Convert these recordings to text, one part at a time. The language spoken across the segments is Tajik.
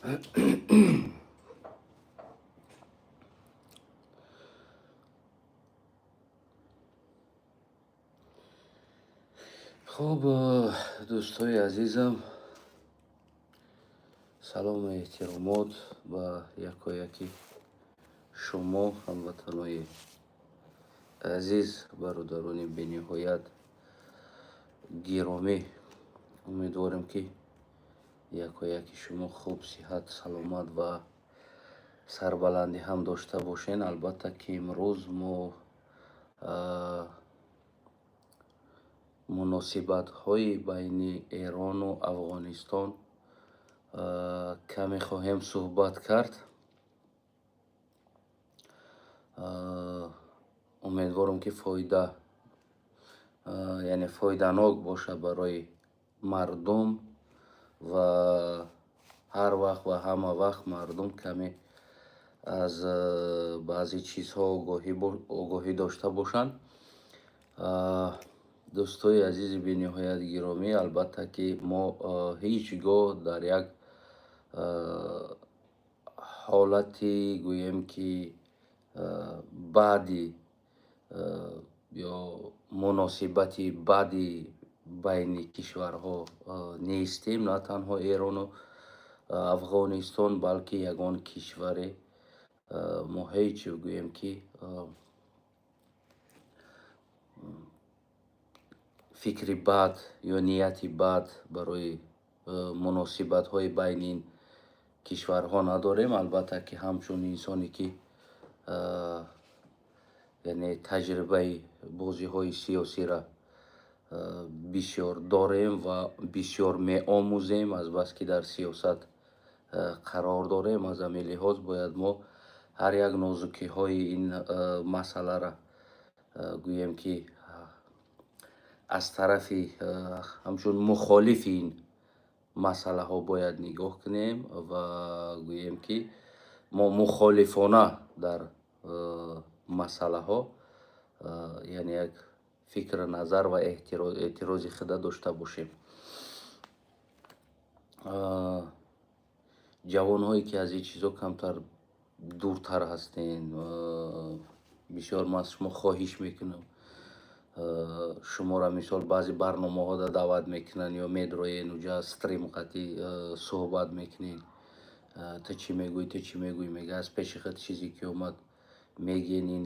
Хуб, дӯстои азизам, салому эҳтиромот ба якояки шумо, ҳамватанои азиз, бародарони бениҳоят гиромӣ. Умедворем, ки якояки шумо хуб, сиҳат, саломат ва сарбаландӣ ҳам дошта бошен. Албатта, ки имрӯз мо муносибатҳои байни Эрону Афғонистон каме хоҳем суҳбат кард. Умедворам, ки фоида, яъне фоиданок бошад барои мардум ва ҳар вақт ва ҳама вақт мардум каме аз баъзе чизҳо огоҳӣ дошта бошанд. Дӯстои азизи бениҳоят гиромӣ, албатта, ки мо ҳеҷ гоҳ дар як ҳолати, гӯем ки, баъди ё муносибати баъди байни кишварҳо нестем. На танҳо Эрону Афғонистон, балки ягон кишваре мо ҳеҷ, гӯем ки, фикри бад ё нияти бад барои муносибатҳои байни ин кишварҳо надорем. Албатта, ки ҳамчун инсоне, ки яъне таҷрибаи бозиҳои сиёсиро бисёр дорем ва бисёр меомӯзем, азбаски дар сиёсат қарор дорем, аз ҳамин лиҳоз бояд мо ҳар як нозукиҳои ин масъаларо, гӯем ки, аз тарафи ҳамчун мухолифи ин масъалаҳо бояд нигоҳ кунем ва гӯем, ки мо мухолифона дар масъалаҳо, яъне як фикру назар ва эътирози худа дошта бошем. Ҷавонҳое, ки аз ин чизо камтар дуртар ҳастен, бисёр ман аз шумо хоҳиш мекунам. Шуморо, мисол, баъзе барномаҳода даъват мекунанд ё медроен, уҷа стрим қатӣ суҳбат мекунед. Ту чӣ мегӯӣ, ту чӣ мегӯӣ, мега, аз пеши худ чизе ки омад, мегӯен. Ин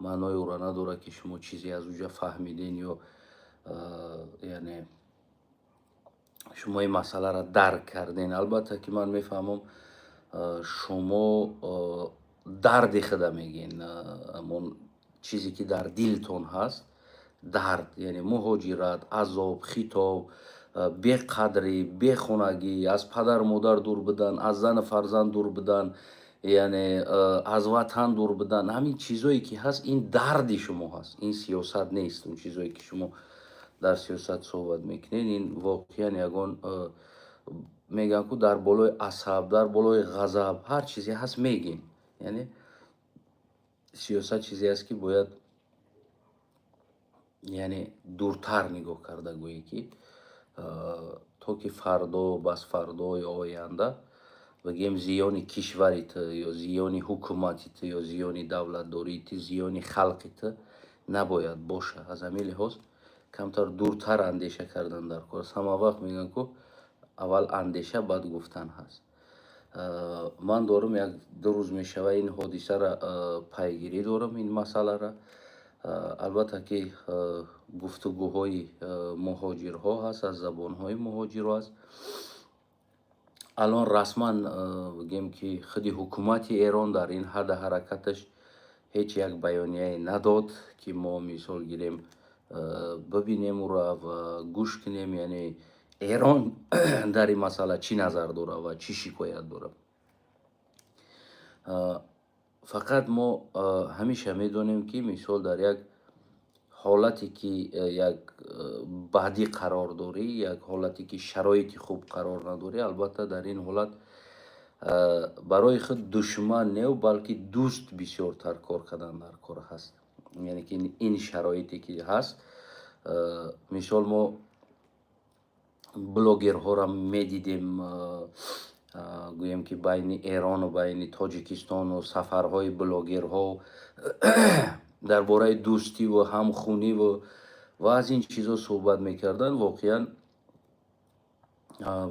маънои ӯро надорад, ки шумо чизе аз уҷа фаҳмиден ё, яъне, шумо ин масъаларо дарк карден. Албатта, ки ман мефаҳмам, шумо дарди худа мегӯен, ҳамон чизе ки дар дилтон ҳаст, дард, яъне муҳоҷират, азоб, хитоб, беқадрӣ, бехонагӣ, аз падару модар дур будан, аз зану фарзанд дур будан, яъне аз ватан дур будан. Ҳамин чизое ки ҳаст, ин дарди шумо ҳаст, ин сиёсат нест. Он чизое ки шумо дар сиёсат суҳбат мекунед, ин воқеан ягон, мегӯям ку, дар болои асаб, дар болои ғазаб ҳар чизе ҳаст, мегӯем. Яъне сиёсат чизе аст, ки бояд, яъне, дуртар нигоҳ карда гӯӣ, ки то ки фардо, бас фардо ё оянда, бигӯем, зиёни кишвари ту ё зиёни ҳукумати ту ё зиёни давлатдории ту, зиёни халқи ту набояд бошад. Аз ҳамин лиҳоз камтар дуртар андеша кардан дар кор аст. Ҳама вақт мегӯянд ку, аввал андеша, баъд гуфтан ҳаст. Ман дорум, як ду рӯз мешава, ин ҳодисаро пайгирӣ дорам, ин масъаларо. Албатта, ки гуфтугӯҳои муҳоҷирҳо ҳаст, аз забонҳои муҳоҷирҳо аст. Алон расман, бигем ки, худи ҳукумати Эрон дар ин ҳадда ҳаракаташ ҳеҷ як баёнияе надод, ки мо, мисол гирем, бибинем ӯро ва гӯш кунем, яъне Эрон дар ин масъала чӣ назар дорад ва чӣ шикоят дорад. Фақат мо ҳамеша медонем, ки, мисол, дар як ҳолате ки як бадӣ қарор дорӣ, як ҳолате ки шароити хуб қарор надорӣ, албатта, дар ин ҳолат барои худ душман не, балки дӯст бисёртар кор кардан дар кор ҳаст. Яъне ки ин шароите ки ҳаст, мисол, мо блогерҳоро медидем. Гӯем ки байни Эрону байни Тоҷикистону сафарҳои блогерҳо дар бораи дӯстиву ҳамхуниву ва аз ин чизҳо суҳбат мекарданд, воқеан,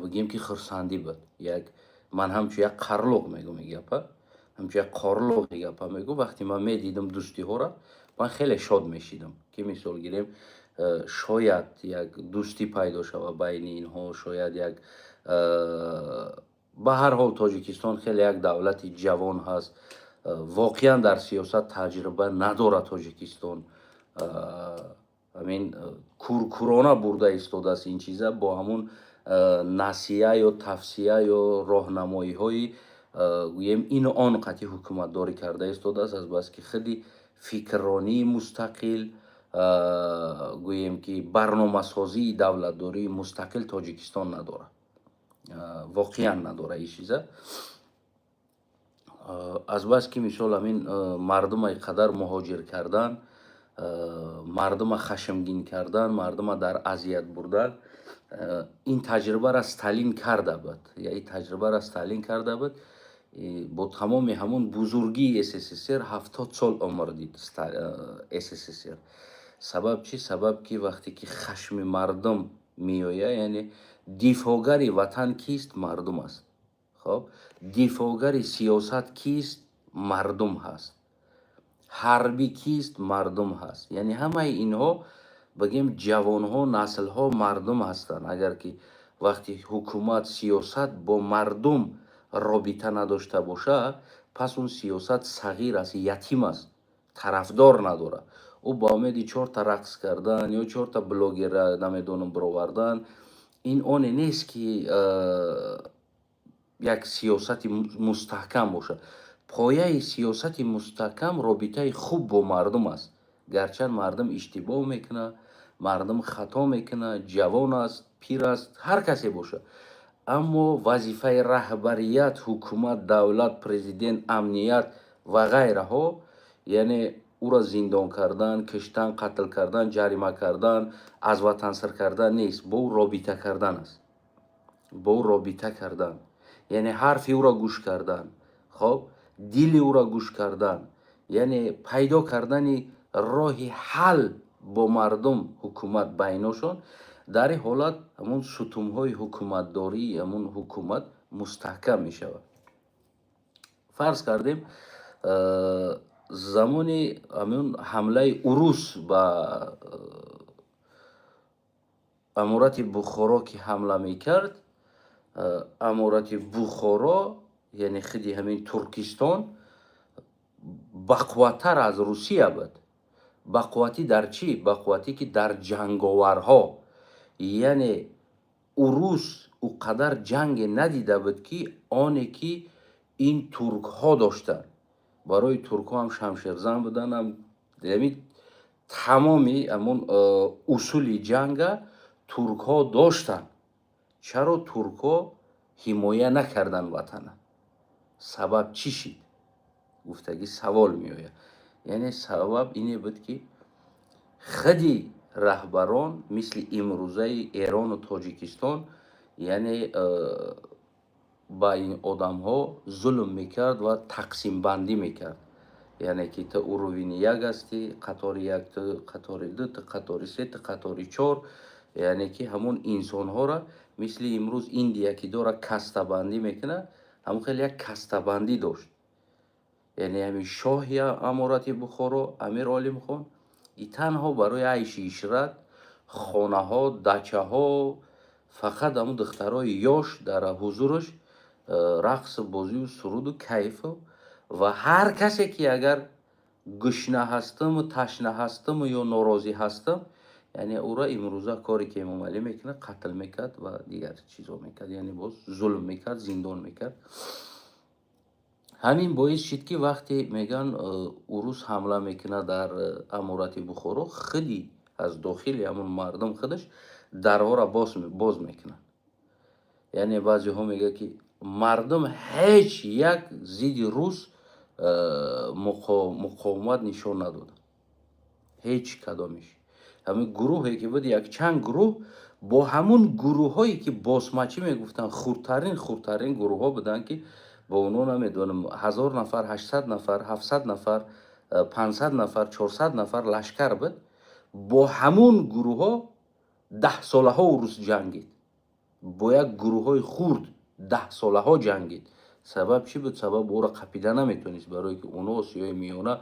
бигем ки хурсандӣ буд. Як ман ҳамчун як қарлоқ мегӯм и гапа, ҳамчун як қорлоқи гапа мегӯм. Вақте ман медидам дӯстиҳоро, ман хеле шод мешидам, ки мисол гирем, шояд як дӯстӣ пайдо шавад байни инҳо, шояд як ба ҳар ҳол Тоҷикистон хеле як давлати ҷавон ҳаст, воқеан дар сиёсат таҷриба надорад. Тоҷикистон ҳамин куркурона бурда истодааст ин чиза бо ҳамун насия ё тавсия ё роҳнамоиҳои, гӯем, ину он қатъи ҳукуматдорӣ карда истодааст, азбаски худи фикрронии мустақил, гӯем ки барномасозии давлатдории мустақил Тоҷикистон надорад, воқеан надорад ин чиза. Азбаски мисол ҳамин мардума қадар муҳоҷир кардан, мардума хашмгин кардан, мардума дар азият бурдан, ин таҷрибаро Сталин карда буд. Ин таҷрибаро Сталин карда буд бо тамоми ҳамун бузургии СССР. 70 сол умр дид СССР. Сабаб чӣ? Сабаб ки вақте ки хашми мардум меояд, яъне дифоъгари ватан кист? Мардум аст. Хоб, дифоъгари сиёсат кист? Мардум ҳаст. Ҳарбӣ кист? Мардум ҳаст. Яъне ҳамаи инҳо, бигем, ҷавонҳо, наслҳо мардум ҳастанд. Агар ки вақти ҳукумат, сиёсат бо мардум робита надошта бошад, пас он сиёсат сағир аст, ятим аст, тарафдор надорад. Ӯ ба умеди чорта рақс кардан ё чорта блогера, намедонам, бировардан, ин оне нест, ки як сиёсати мустаҳкам бошад. Пояи сиёсати мустаҳкам робитаи хуб бо мардум аст. Гарчанд мардум иштибоҳ мекунад, мардум хато мекунад, ҷавон аст, пир аст, ҳар касе бошад, аммо вазифаи раҳбарият, ҳукумат, давлат, президент, амният ва ғайраҳо, яъне ӯро зиндон кардан, киштан, қатл кардан, ҷарима кардан, аз ватан сир кардан нест, бо ӯ робита кардан аст. Бо ӯ робита кардан, яъне ҳарфи ӯро гӯш кардан, хоб, дили ӯро гӯш кардан, яъне пайдо кардани роҳи ҳал бо мардум, ҳукумат байношон. Дар ин ҳолат ҳамун сутунҳои ҳукуматдории ҳамун ҳукумат мустаҳкам мешавад. Фарз кардем, замони ҳамун ҳамлаи урус ба аморати Бухоро ки ҳамла мекард, аморати Бухоро, яъне худи ҳамин Туркистон, бақувваттар аз Русия буд. Бақувватӣ дар чӣ? Бақувватӣ ки дар ҷанговарҳо. Яъне урус ӯ қадар ҷанге надида буд, ки оне ки ин туркҳо доштанд. Барои туркҳо ҳам шамшерзан буданд, ҳам яъне тамоми ҳамун усули ҷанга туркҳо доштанд. Чаро туркҳо ҳимоя накарданд ватана? Сабаб чӣ шид, гуфтагӣ савол меояд. Яъне сабаб ине буд, ки худи раҳбарон мисли имрӯзаи Эрону Тоҷикистон, яъне ба ин одамҳо зулм мекард ва тақсимбандӣ мекард. Яъне ки ту уровень як ҳастӣ, қатори як, ту қатори ду, ту қатори се, ту қатори чор. Яъне ки ҳамон инсонҳоро мисли имрӯз Индия ки дора кастабандӣ мекунад, ҳамон хеле як кастабандӣ дошт. Яъне ҳамин шоҳи аморати Бухоро, Амир Олимхон, и танҳо барои айши ишрат, хонаҳо, дачаҳо, фақат ҳамун духтарои ёш дар ҳузураш рақсу бозию суруду кайфу ва ҳар касе ки агар гушна ҳастаму ташна ҳастаму ё норозӣ ҳастам, яъне ӯро имрӯза коре ки Эмомалӣ мекунад, қатл мекард ва дигар чизҳо мекард, яъне боз зулм мекард, зиндон мекард. Ҳамин боис шид, ки вақте мегӯянд, урус ҳамла мекунад дар аморати Бухоро, худи аз дохили ҳамун мардум худаш дарҳоро боз мекунад. Яъне баъзеҳо мегӯянд, ки мардум ҳеҷ як зидди рус муқовимат нишон надоданд, ҳеҷ кадомеш. Ҳамин гурӯҳе ки буд, якчанд гурӯҳ. Бо ҳамун гурӯҳҳое, ки босмачӣ мегуфтанд, хурдтарин, хурдтарин гурӯҳҳо буданд, ки бо онҳо, намедонам, 1000 нафар, 800 нафар, 700 нафар, 500 нафар, 400 нафар лашкар буд. Бо ҳамун гурӯҳҳо 10 солаҳо урус ҷангид. Бо як гурӯҳҳои хурд 10 солаҳо ҷангид. Сабаб чӣ буд? Сабаб, ӯро қапида наметонист, барое ки онҳо Осиёи Миёна,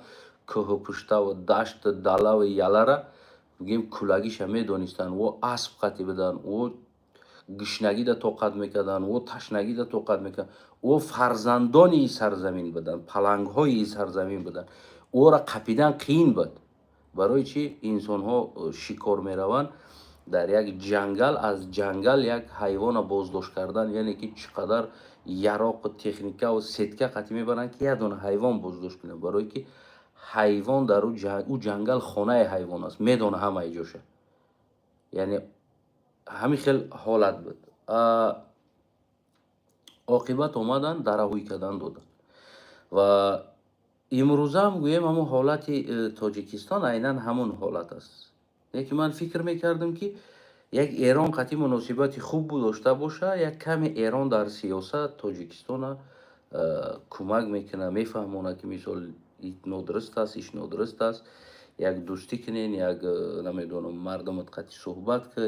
кӯҳу пуштаву дашту далаву ялара, бигем, кулагиша медонистанд. О асп қатӣ буданд, о гушнагида тоқат мекарданд, о ташнагида тоқат мекарданд, о фарзандони ин сарзамин буданд, палангҳои ин сарзамин буданд. Ӯро қапидан қиин буд. Барои чӣ инсонҳо шикор мераванд дар як ҷангал? Аз ҷангал як ҳайвона боздошт кардан, яъне ки чӣ қадар яроқу техникаву сетка қатӣ мебаранд, ки як дона ҳайвон боздошт кунанд, барое ки ҳайвон дар ӯ ҷангал хонаи ҳайвон аст, медона ҳамаи ҷоша. Яъне ҳамин хел ҳолат буд. Оқибат омаданд, дараҳӯй кардан доданд. Ва имрӯзаам, гӯем, ҳамун ҳолати Тоҷикистон айнан ҳамун ҳолат аст. Лекин ман фикр мекардам, ки як Эрон қатъи муносибати хуб дошта боша, як каме Эрон дар сиёсат Тоҷикистона кӯмак мекунад, мефаҳмонад, ки мисол нодуруст аст, иш нодуруст аст, як дӯстӣ кунен, як, намедонам, мардумат қатъи суҳбат ки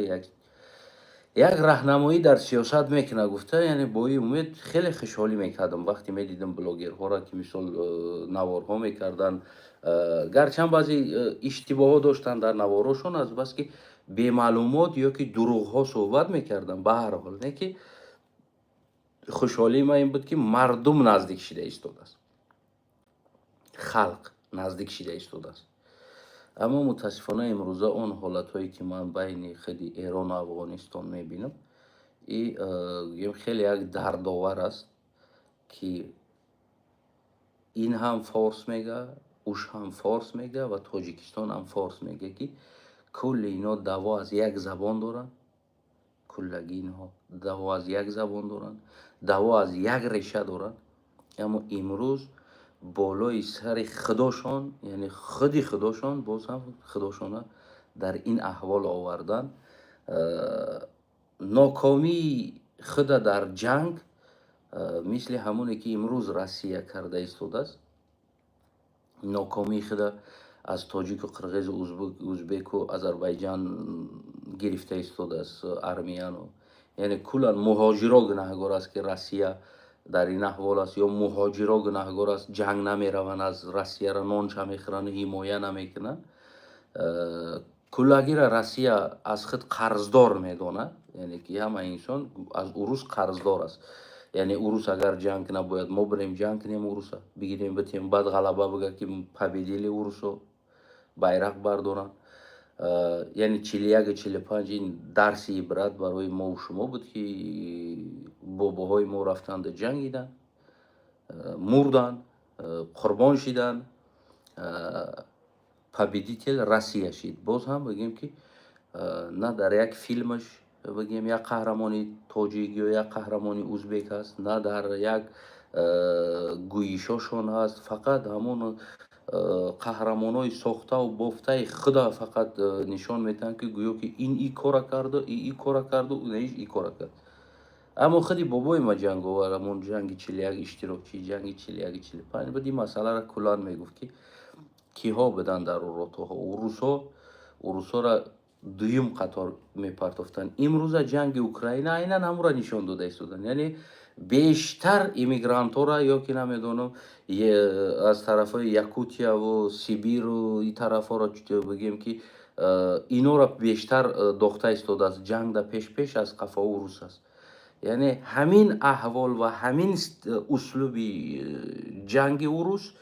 як раҳнамоӣ дар сиёсат мекунад гуфта, яъне бо ин умед хеле хушҳолӣ мекардам, вақте медидам блогерҳоро, ки мисол наворҳо мекарданд. Гарчанд баъзе иштибоҳҳо доштанд дар наворҳошон, азбаски бемаълумот ё ки дурӯғҳо суҳбат мекарданд. Ба ҳар ҳол, не ки хушҳолии ман ин буд, ки мардум наздик шида истодааст, халқ наздик шида истодааст. Аммо мутаассифона имрӯза он ҳолатҳое, ки ман байни худи Эрону Афғонистон мебинам, и гӯем, хеле як дардовар аст, ки ин ҳам форс мега, уш ҳам форс мега ва Тоҷикистон ҳам форс мега, ки кулли ино даъво аз як забон доранд, куллаги инҳо даъво аз як забон доранд, даъво аз як реша доранд. Аммо имрӯз болои сари худошон, яъне худи худошон боз ҳам худошона дар ин аҳвол овардан. Нокомии худа дар ҷанг, мисли ҳамоне, ки имрӯз Россия карда истодааст, нокомии худа аз тоҷику қирғизу узбеку Азарбайҷан гирифта истодааст, армияну, яъне куллан муҳоҷиро гунаҳгор аст, ки Россия дар ин аҳвол аст, ё муҳоҷиро гунаҳгор аст, ҷанг намераванд, аз Россияро нонча мехӯранду ҳимоя намекунанд. Куллагира Россия аз худ қарздор медонад, яъне ки ҳама инсон аз урус қарздор аст. Яъне урус агар ҷанг кунад, бояд мо бирем ҷанг кунем, уруса бигирем, битем, баъд ғалаба бигӯяд, ки победили урусо, байрақ бардоранд. Яъне 41-у 45 ин дарси ибрат барои мову шумо буд, ки бобоҳои мо рафтанду ҷангиданд, мурданд, қурбон шиданд, победитель Россия шид. Боз ҳам бигем, ки на дар як филмаш, бигем, як қаҳрамони тоҷик ё як қаҳрамони узбек ҳаст, на дар як гӯйишошон ҳаст. Фақат ҳамон қаҳрамонҳои сохтаву бофтаи худа фақат нишон медиҳанд, ки гӯё ки ин и кора карду, и кора карду, и кора кард. Аммо худи бобои ма ҷанговар, ҳамон ҷанги 41 иштирокчии ҷанги 41-у 45 буд, ин масъаларо куллан мегуфт, ки киҳо буданд дар ротаҳо. Урусҳо, урусҳоро дуюм қатор мепартофтанд. Имрӯза ҷанги Украина айнан ҳамонро нишон дода истоданд, яъне бештар иммигрантҳоро ё ки, намедонам, аз тарафҳои Якутияву Сибиру ин тарафҳоро, бигем, ки инора бештар дохта истодааст. Ҷанг да пеш-пеш, аз қафо урус аст. Яъне ҳамин аҳвол ва ҳамин услуби ҷанги урус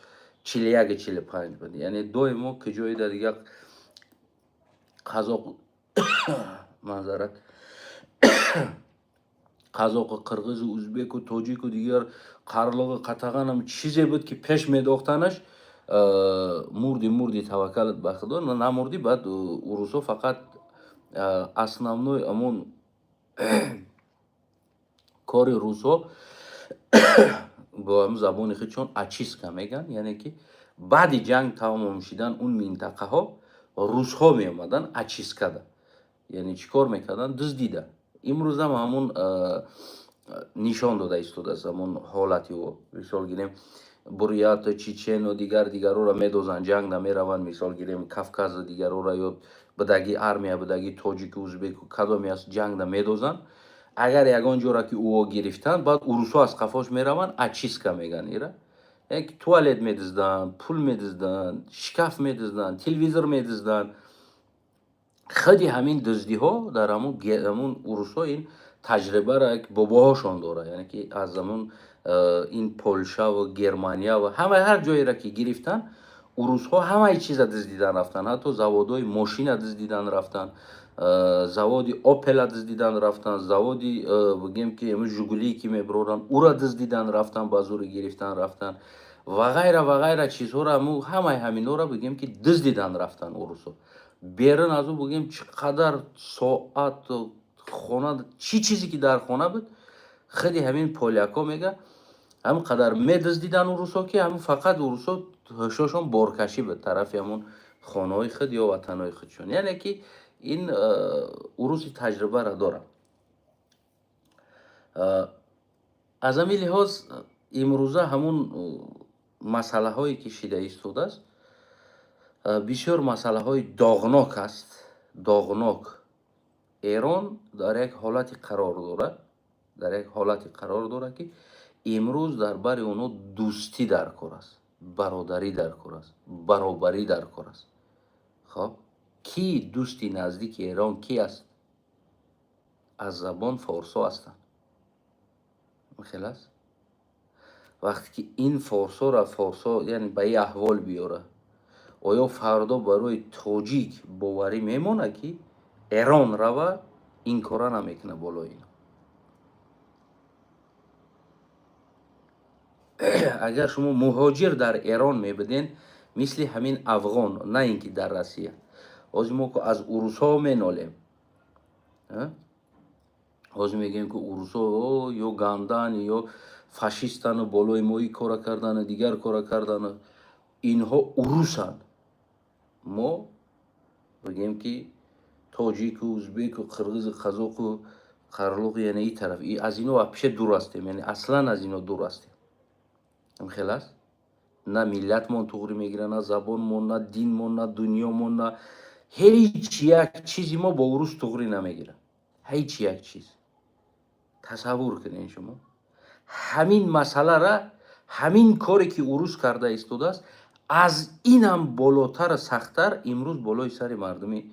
41-у 45 буд. Яъне доимо куҷое да дигар қазоқ, маъзарат, қазоқу қирғизу узбеку тоҷику дигар қарлоғу қатағанам чизе буд, ки пеш медохтанаш. Мурди, мурди, таваккалат ба Худо, намурдӣ, баъд урусҳо фақат основной ҳамон кори русҳо бо ҳамн забони худшон очистка мегӯянд, яъне ки баъди ҷанг тамом шидан, он минтақаҳо русҳо меомаданд очисткада. Яъне чӣ кор мекарданд? Дуздида. Имрӯзам ҳамун нишон дода истодааст, ҳамун ҳолати ӯ. Мисол гирем, Буряту, Чечену дигар дигарора медозанд, ҷанг намераванд. Мисол гирем, Кавказу дигарора ё бидаги армия, бидаги тоҷику, узбеку, кадоме аст, ҷанг намедозанд. Агар ягон ҷора ки ӯо гирифтанд, баъд урусҳо аз қафош мераванд, очистка меган ира. Яъне ки туалет медизданд, пул медизданд, шкаф медизданд, телевизор медизданд. Худи ҳамин дуздиҳо дар ҳамун урусҳо ин таҷрибаро бобоҳошон дорад. Яъне ки аз ҳамун ин Полшаву Германия ва ҳама ҳар ҷоеро ки гирифтанд, урусҳо ҳамаи чиза дуздидан рафтанд. Ҳатто заводҳои мошина дуздидан рафтанд, заводи Опела дуздидан рафтанд, заводи, бигем ки, Жигулие ки мебароранд, ура дуздидан рафтанд, ба зури гирифтан рафтанд ва ғайра ва ғайра чизҳоро. Ҳамаи ҳаминҳоро, бигем ки, дуздидан рафтанд урусҳо. Берун аз ӯ, бигем, чӣ қадар соат, хона, чӣ чизе ки дар хона буд, худи ҳамин полякҳо мега, ҳамин қадар медуздидан урусҳо, ки ҳамин фақат урусҳо ҳушошон боркашӣ буд тарафи ҳамун хонаҳои худ ё ватанҳои худшон. Яъне ки ин уруси таҷрибаро дорад. Аз ҳамин лиҳоз имрӯза ҳамун масъалаҳое ки шида истодааст, бисёр масъалаҳои доғнок аст, доғнок. Эрон дар як ҳолате қарор дорад, дар як ҳолате қарор дорад, ки имрӯз дар бари онҳо дӯстӣ дар кор аст, бародарӣ дар кор аст, баробарӣ дар кор аст. Хоб, кӣ дӯсти наздики Эрон кӣ аст? Аз забон форсо ҳастанд. Хел аст. Вақте ки ин форсоро форсо, яъне ба ин аҳвол биёрад, оё фардо барои тоҷик боварӣ мемонад, ки Эрон рава ин кора намекунад болои ино? Агар шумо муҳоҷир дар Эрон мебуден, мисли ҳамин афғон, на ин ки дар Россия, ҳозир мо аз урусҳо менолем, ҳозир мегӯем, ки урусҳо ё гандан, ё фашистану болои мо ин кора кардану дигар кора кардану. Инҳо урусанд. Мо, бигем ки, тоҷику, узбеку, қирғизу, қазоқу, қарлуқ, яъне ин тараф аз ино вообще дур ҳастем, яъне аслан аз ино дур ҳастем. Хел аст. На миллатмон туғрӣ мегирад, на забонмон, на динмон, на дунёмон, на ҳеҷ як чизи мо бо урус туғрӣ намегирад, ҳеҷ як чиз. Тасаввур кунед шумо ҳамин масъалара. Ҳамин коре ки урус карда истодааст, аз инам болотару сахттар имрӯз болои сари мардуми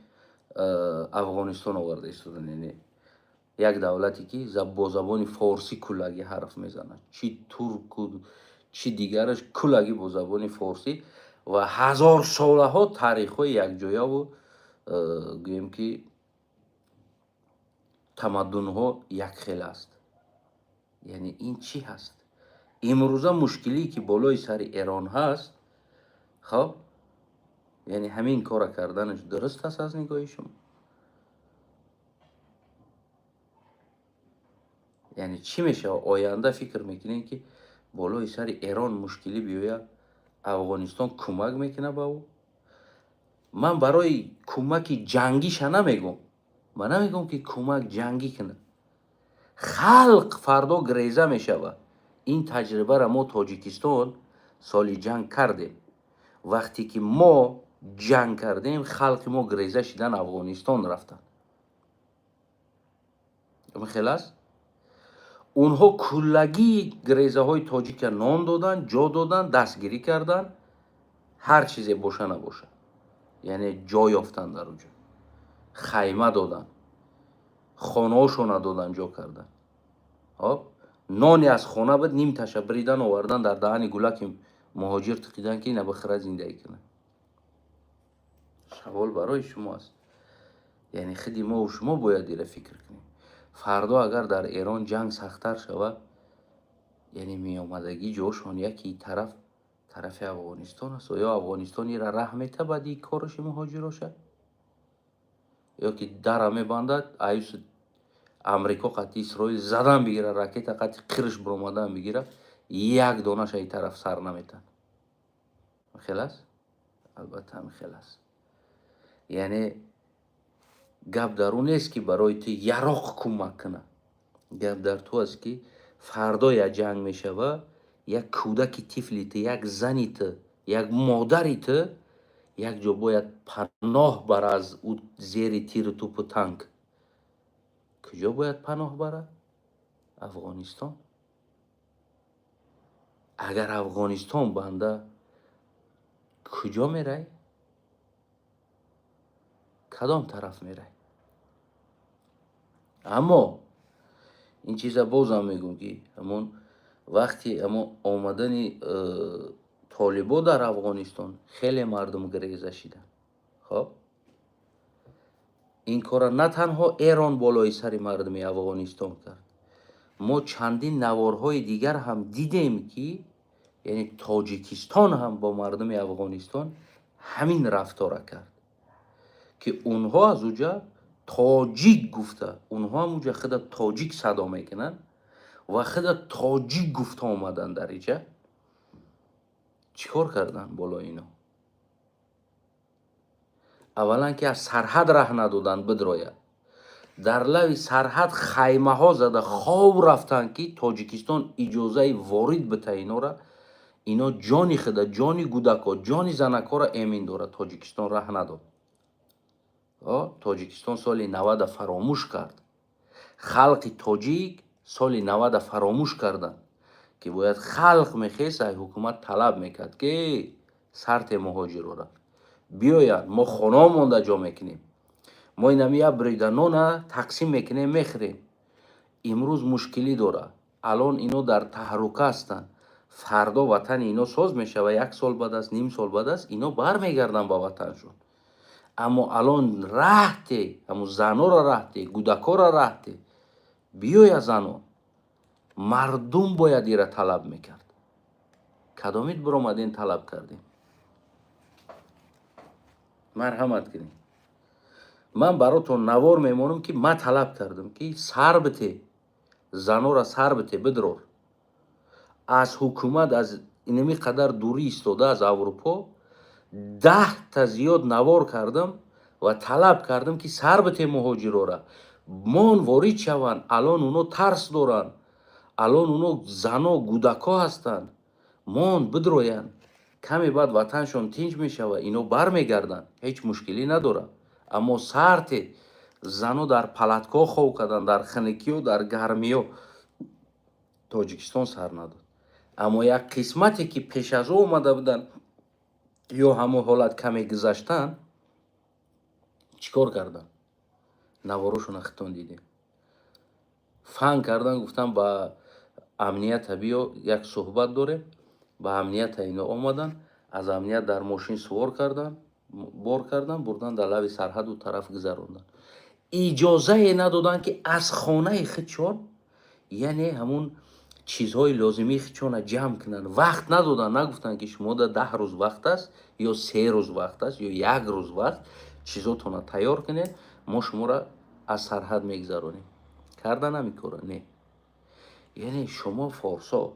Афғонистон оварда истодан. Яъне як давлате ки бо забони форсӣ куллагӣ ҳарф мезанад, чӣ турку, чӣ дигараш, куллагӣ бо забони форсӣ ва ҳазорсолаҳо таърихҳои якҷояву, гӯем ки, тамаддунҳо якхел аст. Яъне ин чӣ ҳаст? Имрӯза мушкилие ки болои сари Эрон ҳаст, хоб, яъне ҳамин кора карданаш дуруст аст аз нигоҳи шумо? Яъне чӣ мешавад оянда? Фикр мекунем, ки болои сари Эрон мушкилӣ биёяд, Афғонистон кӯмак мекунад ба ӯ? Ман барои кӯмаки ҷангиша намегӯм, ман намегӯм, ки кӯмак ҷангӣ кунад. Халқ фардо греза мешавад. Ин таҷрибаро мо Тоҷикистон соли ҷанг кардем. Вақте ки мо ҷанг кардем, халқи мо греза шидан Афғонистон рафтанд. Хел аст. Онҳо куллагии грезаҳои тоҷика нон доданд, ҷо доданд, дастгирӣ карданд, ҳар чизе боша набоша, яъне ҷо ёфтанд дар он ҷо, хайма доданд, хонаҳошона доданд, ҷо карданд. Хоб, ноне аз хона буд, нимташа биридан, овардан, дар даҳани гулаки муҳоҷир тиқидан, ки ина бихӯра, зиндагӣ кунад. Савол барои шумо аст. Яъне худи мову шумо бояд ира фикр кунем. Фардо агар дар Эрон ҷанг сахттар шавад, яъне меомадагӣ ҷошон яки тараф тарафи Афғонистон аст. Оё Афғонистон ира раҳ метабад и кораши муҳоҷироша, ё ки дара мебандад, аюс Амрико қати Исроил задан бигира, ракета қати қирш биромадан бигира, як донаша и тараф сар наметан? Хел аст, албатта, ҳамин хел аст. Яъне Гап дар он нест, ки барои ту яроқ кӯмак кунад. Гап дар ту аст, ки фардо як ҷанг мешава, як кӯдаки тифли ту, як зани ту, як модари ту як ҷо бояд паноҳ бара аз ӯ зери тиру тӯпу танк. Куҷо бояд паноҳ барад? Афғонистон. Агар Афғонистон банда, куҷо мерай? Кадом тараф мерай? Аммо ин чиза бозам мегӯм, ки ҳамон вақти ҳамон омадани толибо дар Афғонистон хеле мардум гиреза шиданд. Хоб, ин корра на танҳо Эрон болои сари мардуми Афғонистон кард, мо чандин наворҳои дигар ҳам дидем, ки яъне Тоҷикистон ҳам бо мардуми Афғонистон ҳамин рафтора кард, ки онҳо аз уҷа тоҷик гуфта, онҳо ҳам уҷа худа тоҷик садо мекунанд ва худа тоҷик гуфта омаданд дар иҷа. Чӣ кор карданд болои ино? Аввалан, ки аз сарҳад раҳ надоданд бидрояд. Дар лави сарҳад хаймаҳо зада хоб рафтанд, ки Тоҷикистон иҷозаи ворид бита инора, ино ҷони худа, ҷони гудако, ҷони занакҳоро эмин дорад. Тоҷикистон раҳ надод. Тоҷикистон соли 90-а фаромӯш кард. Халқи тоҷик соли 90-а фаромӯш карданд, ки бояд халқ мехест, ай ҳукумат талаб мекард, ки сарте муҳоҷирора биёянд, мо хонао монда ҷо мекунем, мо инами як брида нона тақсим мекунем, мехӯрем. Имрӯз мушкилӣ дорад, алон ино дар таҳрука ҳастанд, фардо ватани ино соз мешава, як сол баъд аст, ним сол баъд аст, ино бармегарданд ба ватаншон. Аммо алон раҳте, ҳамун занора раҳте, гудакора раҳте, биёя зано. Мардум бояд ира талаб мекард. Кадомит биромаден, талаб кардем? Марҳамат кунед, ман баротон навор мемонам, ки ман талаб кардам, ки сар бите, занора сар бите, бидрор. Аз ҳукумат аз инами қадар дурӣ истода, аз Аврупо 10-та зиёд навор кардам ва талаб кардам, ки сар бите муҳоҷирора, мон ворид шаванд. Алон уно тарс доранд, алон уно зано, гудако ҳастанд, мон бидроянд. Каме баъд ватаншон тинҷ мешавад, ино бармегарданд, ҳеҷ мушкилӣ надорад, аммо сарте. Зано дар палаткаҳо хоб карданд, дар хунукиё, дар гармиё. Тоҷикистон сар надод. Аммо як қисмате, ки пеш аз ӯ омада буданд ё ҳамон ҳолат каме гузаштанд, чӣ кор карданд? Наворошона хитон дидем. Фан кардан, гуфтан: «Ба амнията биё, як суҳбат дорем». Ба амнията ино омаданд, аз амният дар мошин сувор карданд, бор кардан, бурдан, дар лави сарҳаду тараф гузаронданд. Иҷозае надоданд, ки аз хонаи худшон, яъне ҳамун чизҳои лозимии худшона ҷамъ кунанд. Вақт надоданд, нагуфтанд, ки шумода 10 рӯз вақт аст ё 3 рӯз вақт аст ё як рӯз вақт, чизотонро тайёр кунед, мо шуморо аз сарҳад мегузаронем. Кардан ҳамин кора не. Яъне шумо форсо,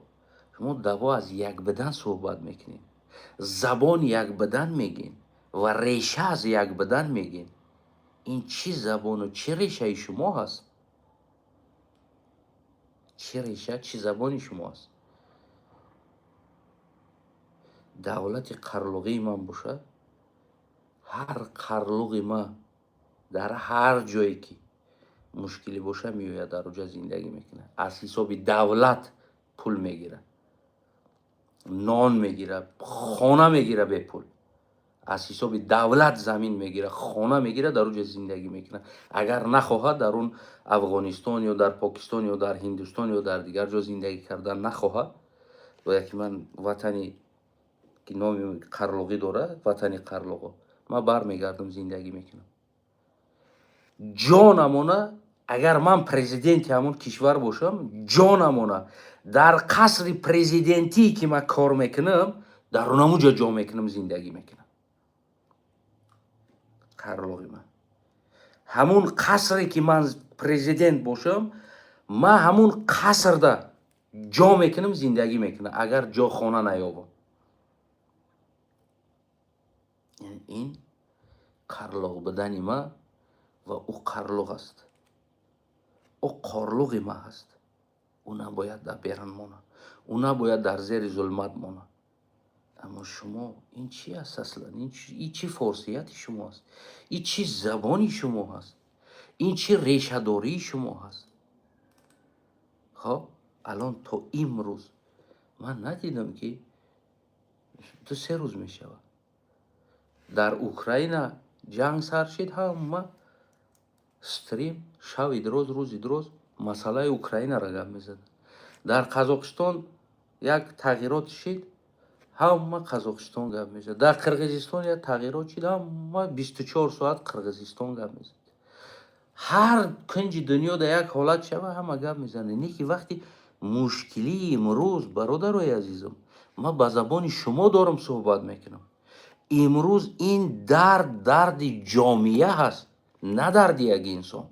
шумо даво аз як бидан суҳбат мекунед, забон як бидан мегӯед ва реша аз як бидан мегӯед. Ин чӣ забону чӣ решаи шумо ҳаст? Чӣ реша, чӣ забони шумо аст? Давлати қарлуғии ман бошад, ҳар қарлуғи ман дар ҳар ҷое ки мушкилӣ боша, меояд, дар оҷа зиндагӣ мекунад, аз ҳисоби давлат пул мегирад, нон мегирад, хона мегирад бепул, аз ҳисоби давлат замин мегирад, хона мегирад, дар оҷа зиндагӣ мекунад. Агар нахоҳад, дар он Афғонистон ё дар Покистон ё дар Ҳиндустон ё дар дигар ҷо зиндагӣ кардан нахоҳад, бояд ки ман ватани ки номи қарлуғӣ дорад, ватани қарлуғо, ман бармегардам, зиндагӣ мекунам. Ҷонамона, агар ман президенти ҳамон кишвар бошам, ҷонамона дар қасри президентӣ, ки ман кор мекунам, дар онамуҷо ҷо мекунам, зиндагӣ мекунам. Қарлуғи ман ҳамун қасре, ки ман президент бошам, ман ҳамун қасрда ҷо мекунам, зиндагӣ мекунам, агар ҷо хона наёбам. Ин қарлоқ будани ман Ва ӯ қарлуғ аст, ӯ қорлуғи ма ҳаст. Ӯ набояд дар берун монад, ӯ набояд дар зери зулмат монад. Аммо шумо ин чи аст аслан? Ин чӣ форсияти шумо аст? Ин чӣ забони шумо ҳаст? Ин чӣ решадории шумо ҳаст? Хоб, алон то имрӯз ман надидам, ки 2-3 рӯз мешавад, дар Украина ҷанг сар шид, ҳама стрим шави дроз, рӯзи дроз масъалаи Украинаро гап мезаданд. Дар Қазоқистон як тағйирот шид, ҳама Қазоқистон гап мезад. Дар Қирғизистон як тағйирот шид, ҳама 24 соат Қирғизистон гап мезад. Ҳар кунҷи дунё дар як ҳолат шава, ҳама гап мезанад. Не ки вақти мушкилии имрӯз, бародарои азизам, ман ба забони шумо дорам суҳбат мекунам. Имрӯз ин дард дарди ҷомеа ҳаст, на дарди як инсон.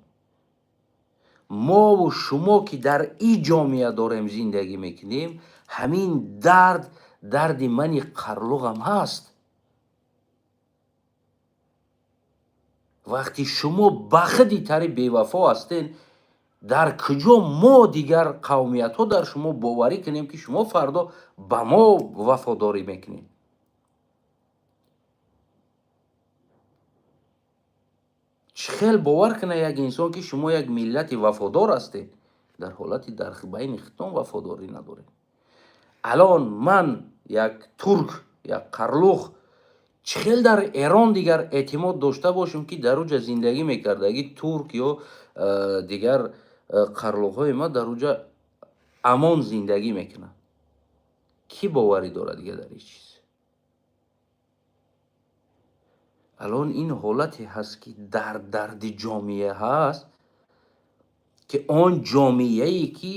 Мову шумо, ки дар ин ҷомеа дорем зиндагӣ мекунем, ҳамин дард дарди мани қарлуғам ҳаст. Вақти шумо ба худи тари бевафо ҳастен, дар куҷо мо дигар қавмиятҳо дар шумо боварӣ кунем, ки шумо фардо ба мо вафодорӣ мекунед? Чӣ хел бовар кунад як инсон, ки шумо як миллати вафодор ҳастед, дар ҳолати дар байни худтон вафодорӣ надоред? Алон ман як турк, як қарлуғ, чӣ хел дар Эрон дигар эътимод дошта бошем, ки дар уҷа зиндагӣ мекардаги турк ё дигар қарлуғҳои ма дар уҷа амон зиндагӣ мекунанд? Кӣ боварӣ дорад дигар дар ин чиз? Алон ин ҳолате ҳаст, ки дар дарди ҷомеа ҳаст, ки он ҷомеае, ки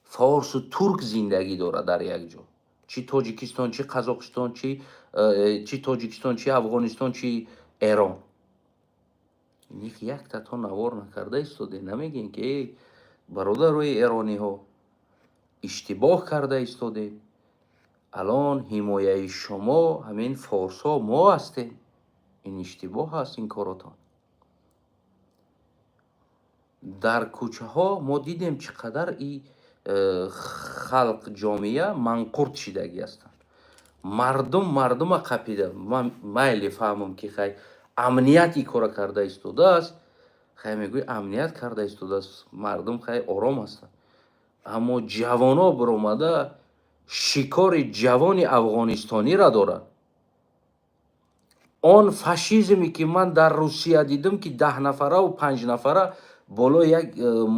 форсу турк зиндагӣ дорад дар як ҷо, чӣ Тоҷикистон, чӣ Қазоқистон, чӣ Тоҷикистон, чӣ Афғонистон, чӣ Эрон, ник якта то навор накарда истоде, намегӯем, ки эй бародарои эрониҳо, иштибоҳ карда истодед, алон ҳимояи шумо ҳамин форсҳо мо ҳастем, ин иштибоҳ аст ин коротон. Дар кӯчаҳо мо дидем, чӣ қадар и халқ, ҷомеа манқурт шидагӣ ҳастанд. Мардум мардума қапида. Ман майли фаҳмам, ки хай, амният ин кора карда истодааст, хай, мегӯй, амният карда истодааст, мардум хай ором ҳастанд. Аммо ҷавоно биромада шикори ҷавони афғонистониро доранд. Он фашизме, ки ман дар Русия дидам, ки 10 нафараву панҷ нафара болои як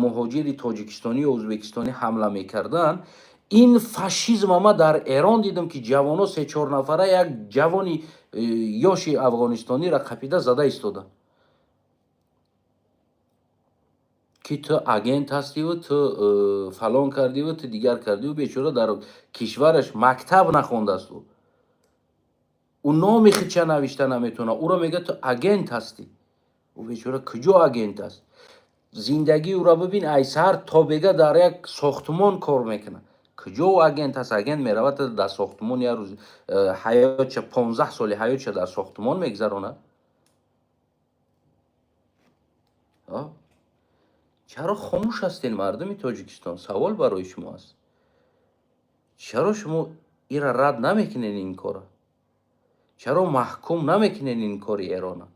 муҳоҷири тоҷикистонӣ ё ӯзбекистонӣ ҳамла мекарданд, ин фашизма ман дар Эрон дидам, ки ҷавоно се-чор нафара як ҷавони ёши афғонистониро қапида зада истоданд, ки ту агент ҳастиву ту фалон кардиву ту дигар кардиву. Бечора дар кишвараш мактаб нахондааст, ӯ номи худша навишта наметавонад, ӯро мегӯяд, ту агент ҳастӣ. Ӯ бечора куҷо агент аст? Зиндагии ӯро бибин, ай саҳар то бега дар як сохтмон кор мекунад. Куҷо ӯ агент аст? Агент меравад дар сохтмон, як рӯз ҳаётша, 15 соли ҳаётша дар сохтмон мегузаронад. Чаро хомӯш ҳастен, мардуми Тоҷикистон? Савол барои шумо аст. Чаро шумо ира рад намекунед ин кора? Чаро маҳкум намекунед ин кори Эрона,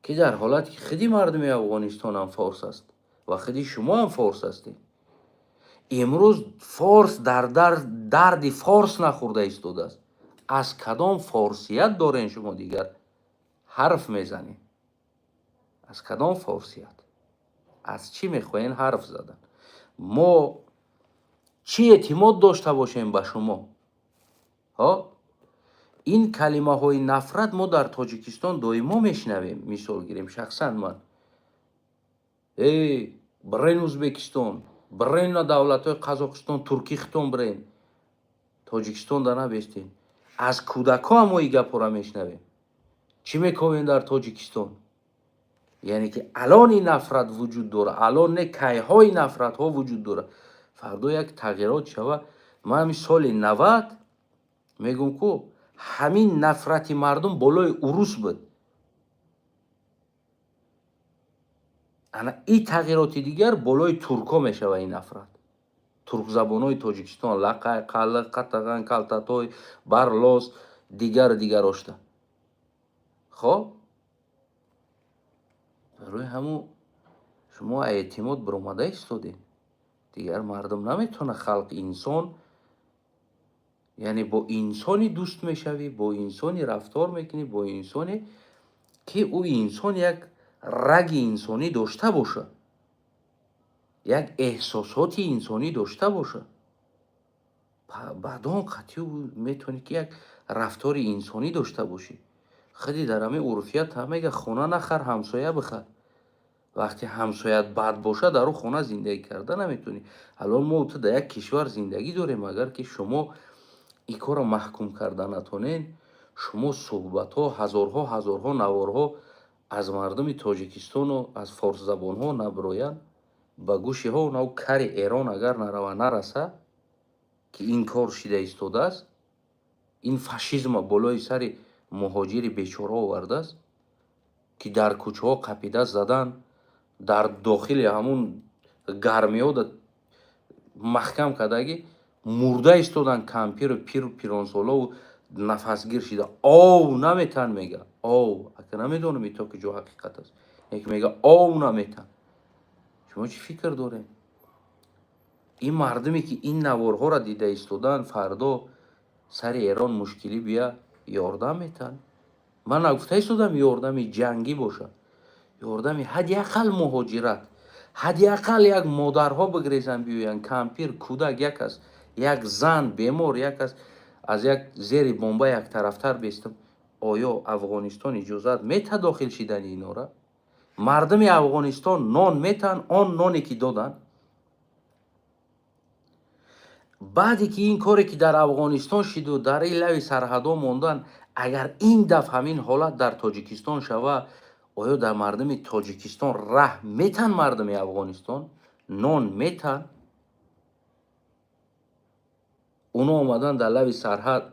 ки дар ҳолате ки худи мардуми Афғонистонам форс аст ва худи шумоам форс ҳастед? Имрӯз форс дар дарди форс нахӯрда истодааст. Аз кадом форсият дорен шумо дигар ҳарф мезанед? Аз кадом форсият, аз чӣ мехоҳен ҳарф задан? Мо чӣ эътимод дошта бошем ба шумо? Ҳо, ин калимаҳои нафрат мо дар Тоҷикистон доимо мешунавем. Мисол гирем, шахсан ман: эй, бирен Ӯзбекистон, бирен на давлатҳои Қазоқистон, Туркихтон бирен, Тоҷикистонда набестен. Аз кӯдакҳо мо ин гапҳоро мешунавем: чӣ мековем дар Тоҷикистон? Яъне ки алон ин нафрат вуҷуд дорад, алон не, кайҳои нафратҳо вуҷуд дорад. Фардо як тағйирот шава, ман ҳамин соли 90 мегӯм, ку ҳамин нафрати мардум болои урус буд. Ана и тағйироти дигар болои туркҳо мешава. Ин нафрат туркзабонҳои Тоҷикистон, лақай, қалиқ, қатаған, калтатой, барлос, дигар дигарошта. Хоб, барои ҳамун шумо эътимод баромада истодед. Дигар мардум наметавона, халқ, инсон, яъне бо инсони дӯст мешавӣ, бо инсони рафтор мекунӣ, бо инсоне ки ӯ инсон як раги инсонӣ дошта бошад, як эҳсосоти инсонӣ дошта бошад. Баъдон қатъи метавонӣ ки як рафтори инсонӣ дошта бошӣ. Худи дар ҳамин урфият ҳам мега: «Хона нахар, ҳамсоя бихар». Вақте ҳамсоят бад бошад, дар ӯ хона зиндагӣ карда наметавонӣ. Алон мо ту дар як кишвар зиндагӣ дорем. Агар ки шумо ин корро маҳкум карда натонед, шумо суҳбатҳо, ҳазорҳо ҳазорҳо наворҳо аз мардуми Тоҷикистону аз форсзабонҳо набироянд ба гӯшиҳо, нав кари Эрон агар нарава, нараса, ки ин кор шида истодааст, ин фашизма болои сари муҳоҷири бечора овардааст, ки дар кӯчаҳо қапида задан, дар дохили ҳамун гармиҳо маҳкам кардагӣ, мурда истодан, кампиру пиру пиронсолову нафасгир шида, ов наметан, мега, ов. Ака, намедонам, ито ки ҷо ҳақиқат аст, яке мега, ов наметан. Шумо чӣ фикр дорем? Ин мардуме ки ин наворҳоро дида истодаанд, фардо сари Эрон мушкилӣ бия, ёрдам метаҳанд? Ман нагуфта истодам ёрдами ҷангӣ бошад, ёрдами ҳадди ақал муҳоҷират, ҳадди ақал як модарҳо бигрезанд, биёянд, кампир, кӯдак, як аст, як зан бемор, як аст, аз як зери бомба яктарафтар бестам. Оё Афғонистон иҷозат метаҳад дохил шидани инора? Мардуми Афғонистон нон метаҳанд? Он ноне ки доданд, баъде ки ин коре ки дар Афғонистон шиду дар ин лави сарҳадҳо мондан, агар ин дафъ ҳамин ҳолат дар Тоҷикистон шава, оё дар мардуми Тоҷикистон раҳм метаҳанд? Мардуми Афғонистон нон метаҳанд? Оно омадан, дар лави сарҳад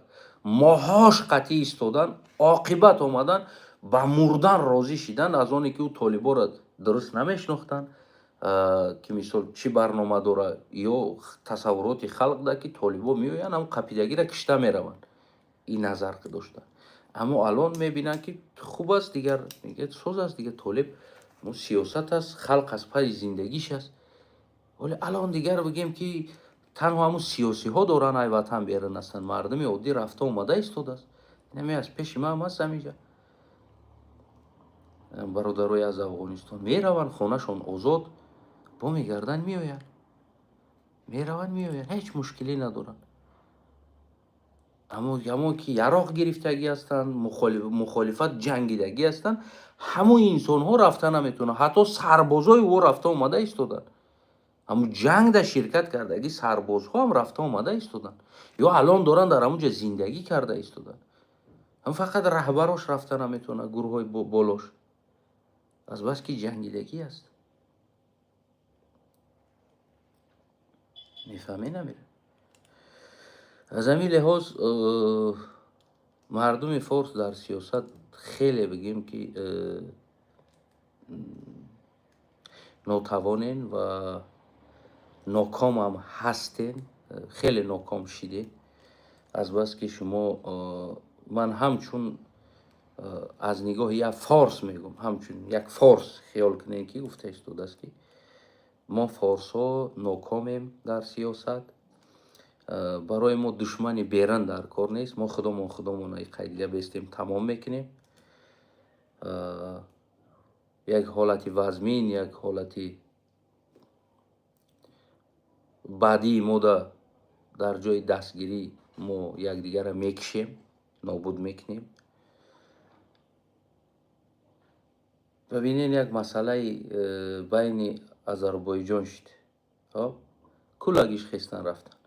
моҳош қатъӣ истодан, оқибат омадан, ба мурдан розӣ шидан, аз оне ки ӯ толиборо дуруст намешинохтанд, ки мисол чӣ барнома дора, ё тасаввуроти халқ да ки толибо меоянд, ҳам қапидагиро кишта мераванд, ин назар доштанд. Аммо алон мебинанд, ки хуб аст, дигар мегӯяд, соз аст, дигар толиб сиёсат аст, халқ аз пайи зиндагиш аст. Вале алон дигар бигем, ки танҳо ҳамун сиёсиҳо доранд, ай ватан берун ҳастанд, мардуми оддӣ рафта омада истодааст. Инаме аз пеши ман аст, ҳаминҷа бародарои аз Афғонистон мераванд, хонашон озод, бо мегарданд, меоянд, мераванд, меоянд, ҳеҷ мушкилӣ надоранд. Аммо ҳамон ки яроқ гирифтагӣ ҳастанд, мухолифат ҷангидагӣ ҳастанд, ҳамон инсонҳо рафта наметавонанд. Ҳатто сарбозои ӯ рафта омада истоданд, ҳамун ҷангда ширкат кардагӣ сарбозҳо ҳам рафта омада истоданд ё алон доранд, дар ҳамун ҷо зиндагӣ карда истоданд. Ҳам фақат раҳбарош рафта наметавонад, гурӯҳҳои болош, азбаски ҷангидагӣ аст. Мефаҳмӣ, намера? Аз ҳамин лиҳоз мардуми форс дар сиёсат хеле, бигем, ки нотавонен ва нокомам ҳастен, хеле ноком шидед, азбаски шумо, ман ҳамчун аз нигоҳи як форс мегӯм, ҳамчун як форс хиёл кунем, ки гуфта истодааст, ки мо форсҳо нокомем дар сиёсат. Барои мо душмани берун дар кор нест, мо худомон худомона қайдида бестем, тамом мекунем. Як ҳолати вазмин, як ҳолати баъдии мода дар ҷои дастгирӣ мо якдигарро мекишем, нобуд мекунем. Бибинед, як масъалаи байни Озарбойҷон шуд, куллагиш хестан рафтан,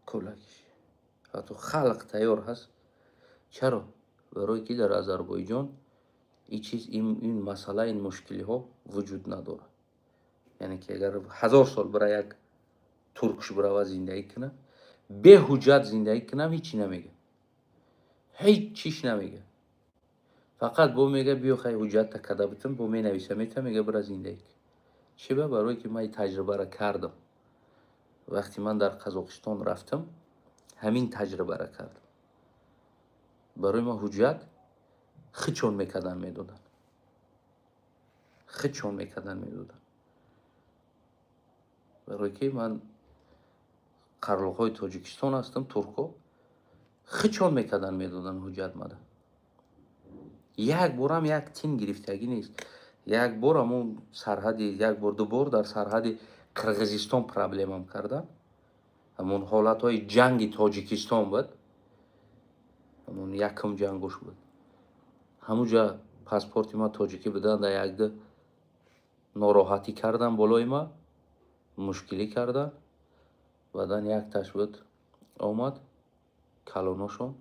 куллагиш, ҳатто халқ тайёр ҳаст. Чаро? Барое ки дар Озарбойҷон ин чиз, ин масъала, ин мушкилиҳо вуҷуд надорад. Яъне ки агар 1000 сол бира як туркш бирава, зиндагӣ кунад, беҳуҷҷат зиндагӣ кунам, ҳечи намега, ҳеҷ чиш намега. Фақат бо мега, биё, хай, ҳуҷҷатта када битам, бо менависа мета, мега, бира, зиндагӣ. Чӣ ба? Барое ки ман таҷрибаро кардам. Вақте ман дар Қазоқистон рафтам, ҳамин таҷрибаро кардам. Барои ман ҳуҷҷат хичон мекардан, медоданд, хичон мекардан, медоданд, барое ки ман қарлоқҳои Тоҷикистон ҳастам. Турко хичон мекардан, медоданд ҳуҷҷат мада. Як борам як тин гирифтагӣ нест. Як бор ҳамон сарҳади, як бор, ду бор дар сарҳади Қирғизистон проблемам кардам. Ҳамон ҳолатҳои ҷанги Тоҷикистон буд, ҳамон якум ҷангош буд. Ҳамуҷа паспорти ман тоҷикӣ будан, дар якду нороҳатӣ кардан, болои ман мушкилӣ кардан. Баъдан якташ буд, омад калоношон.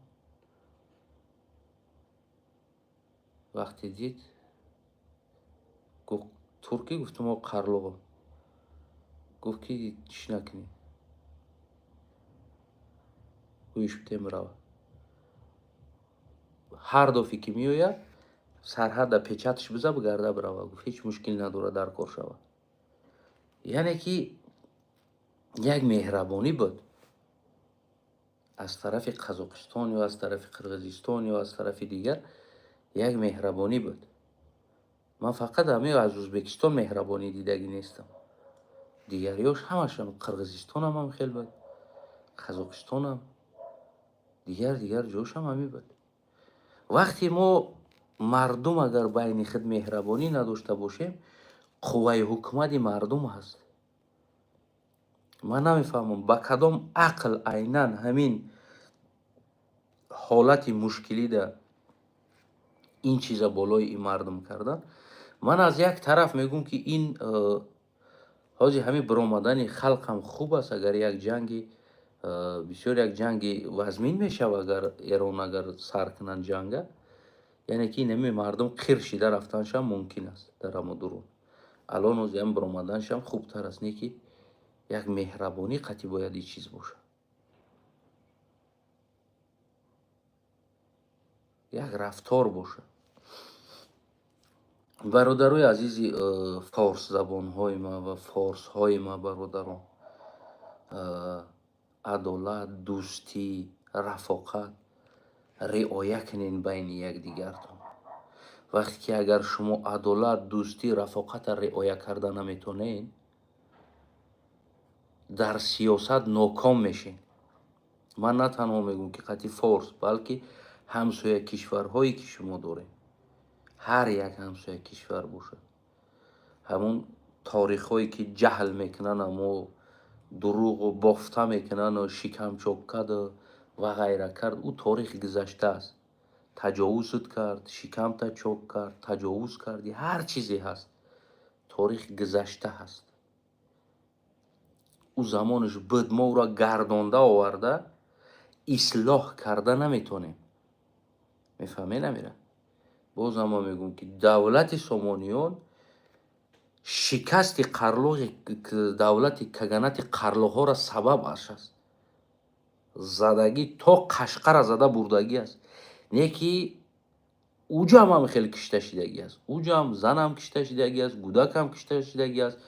Вақте дид, гуфт: «Туркӣ?» Гуфтам: «О, қарлоғо». Гуфт ки чӣ накунӣ, гӯиш битем, рава. Ҳар дафъе ки меояд, сарҳадда печаташ биза, бигарда, бирава. Гуфт, ҳеҷ мушкил надорад, дар кор шавад. Яъне ки як меҳрабонӣ буд аз тарафи Қазоқистон ё аз тарафи Қирғизистон ё аз тарафи дигар, як меҳрабонӣ буд. Ман фақат ҳамин аз Ӯзбекистон меҳрабонӣ дидагӣ нестам, дигариёш ҳамашам. Қирғизистонам ҳам хел буд, Қазоқистонам, дигар дигар ҷошам ҳамин буд. Вақте мо мардум агар байни худ меҳрабонӣ надошта бошем, қувваи ҳукумати мардум ҳаст. Ман намефаҳмам, ба кадом ақл айнан ҳамин ҳолати мушкилида ин чиза болои ин мардум кардан. Ман аз як тараф мегӯм, ки ин ҳозир ҳамин биромадани халқам хуб аст. Агар як ҷанги бисёр, як ҷанги вазмин мешавад, агар Эрон агар сар кунанд ҷанга, яъне ки инами мардум қир шида рафтаншам мумкин аст дар ҳамо дурун. Алон ҳозир ҳам биромаданшам хубтар аст, не ки як меҳрабонӣ қатъи бояд ин чиз бошад, як рафтор бошад. Бародарои азизи форсзабонҳои ма ва форсҳои ма, бародарон, адолат, дӯстӣ, рафоқат риоя кунед байни якдигартон. Вақте ки агар шумо адолат, дӯстӣ, рафоқатро риоя карда наметонед, дар сиёсат ноком мешед. Ман на танҳо мегӯм, ки қатъи форс, балки ҳамсоя кишварҳое ки шумо доред, ҳар як ҳамсоя кишвар бошад, ҳамун торихҳое ки ҷаҳл мекунанд, амо дурӯғу бофта мекунану шикамчок карду ва ғайра кард, ӯ торих гузаштааст. Таҷовузат кард, шикамта чок кард, таҷовуз карди, ҳар чизе ҳаст, торих гузашта ҳаст. Ӯ замонаш буд, мо ӯро гардонда оварда ислоҳ карда наметонем. Мефаҳмед амира? Боз ҳама мегӯм, ки давлати Сомониён шикасти қарлоғи давлати каганати қарлоғҳоро сабаб аст. Задагӣ то Қашқара зада бурдагӣ аст. Не ки уҷам ҳам хеле кишта шидагӣ аст, уҷам занам кишта шидагӣ аст, гӯдакам кишта шидагӣ аст,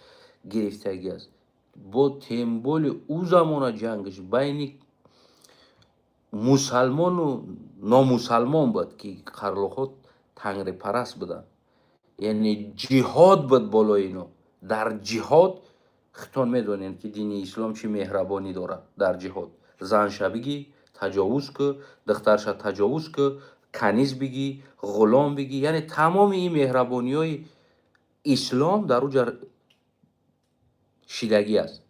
гирифтагӣ аст. Бо темболи ӯ замона ҷангаш байни мусалмону номусалмон буд, ки қарлоқҳо тангрипараст буданд, яъне ҷиҳод буд болои ино. Дар ҷиҳод хитон медонем, ки дини ислом чӣ меҳрабонӣ дорад. Дар ҷиҳод занша бигӣ, таҷовуз кӯ, духтарша таҷовуз кӯ, каниз бигӣ, ғулом бигӣ, яъне тамоми ин меҳрабониҳои ислом дар уҷа шидагӣ аст.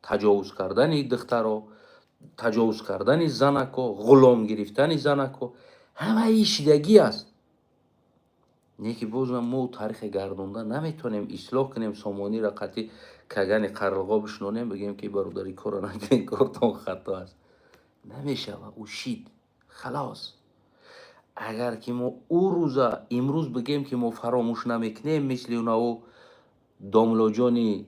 Таҷовуз кардани духтаро, таҷовуз кардани занако, ғулом гирифтани занако, ҳамаи шидагӣ аст. Не ки бозам мо таърихе гардонда наметонем ислоҳ кунем. Сомониро қатъи кагани қарлоғҳо бишнонем, бигӯем, ки бародари, корро накунед, кортон хато аст, намешава. Ӯ шид, халос. Агар ки мо ӯ рӯза имрӯз бигӯем, ки мо фаромӯш намекунем, мисли унаву домлоҷони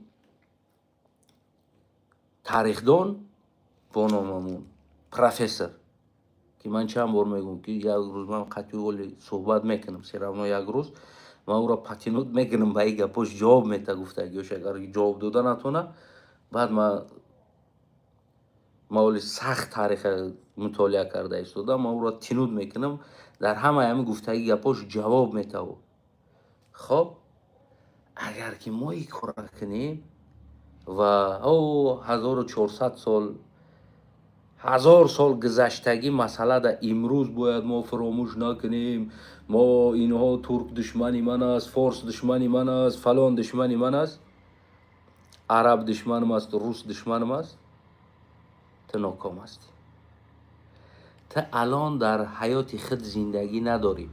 тарихдон бо номамун профессор, ки Ки ман чанд бор мегӯм, ки як рӯз ман қатъи оли суҳбат мекунам, всё равно як рӯз ман ӯро патинут мекунам, ба ин гапош ҷавоб мета гуфтагиёш. Агар ҷавоб дода натона, баъд ман оли сахт тариха мутолиа карда истодам, ман ӯро тинут мекунам, дар ҳамаи ҳамин гуфтаги гапош ҷавоб метаву. Хоб, агар ки мо ин корро кунем ва 1400 сол, 1000 сол гузаштагӣ масъала да имрӯз бояд мо фаромӯш накунем. Мо инҳо, турк душмани ман аст, форс душмани ман аст, фалон душмани ман аст, араб душманам аст, рус душманам аст, ту ноком ҳастӣ. Ту алон дар ҳаёти худ зиндагӣ надорӣ,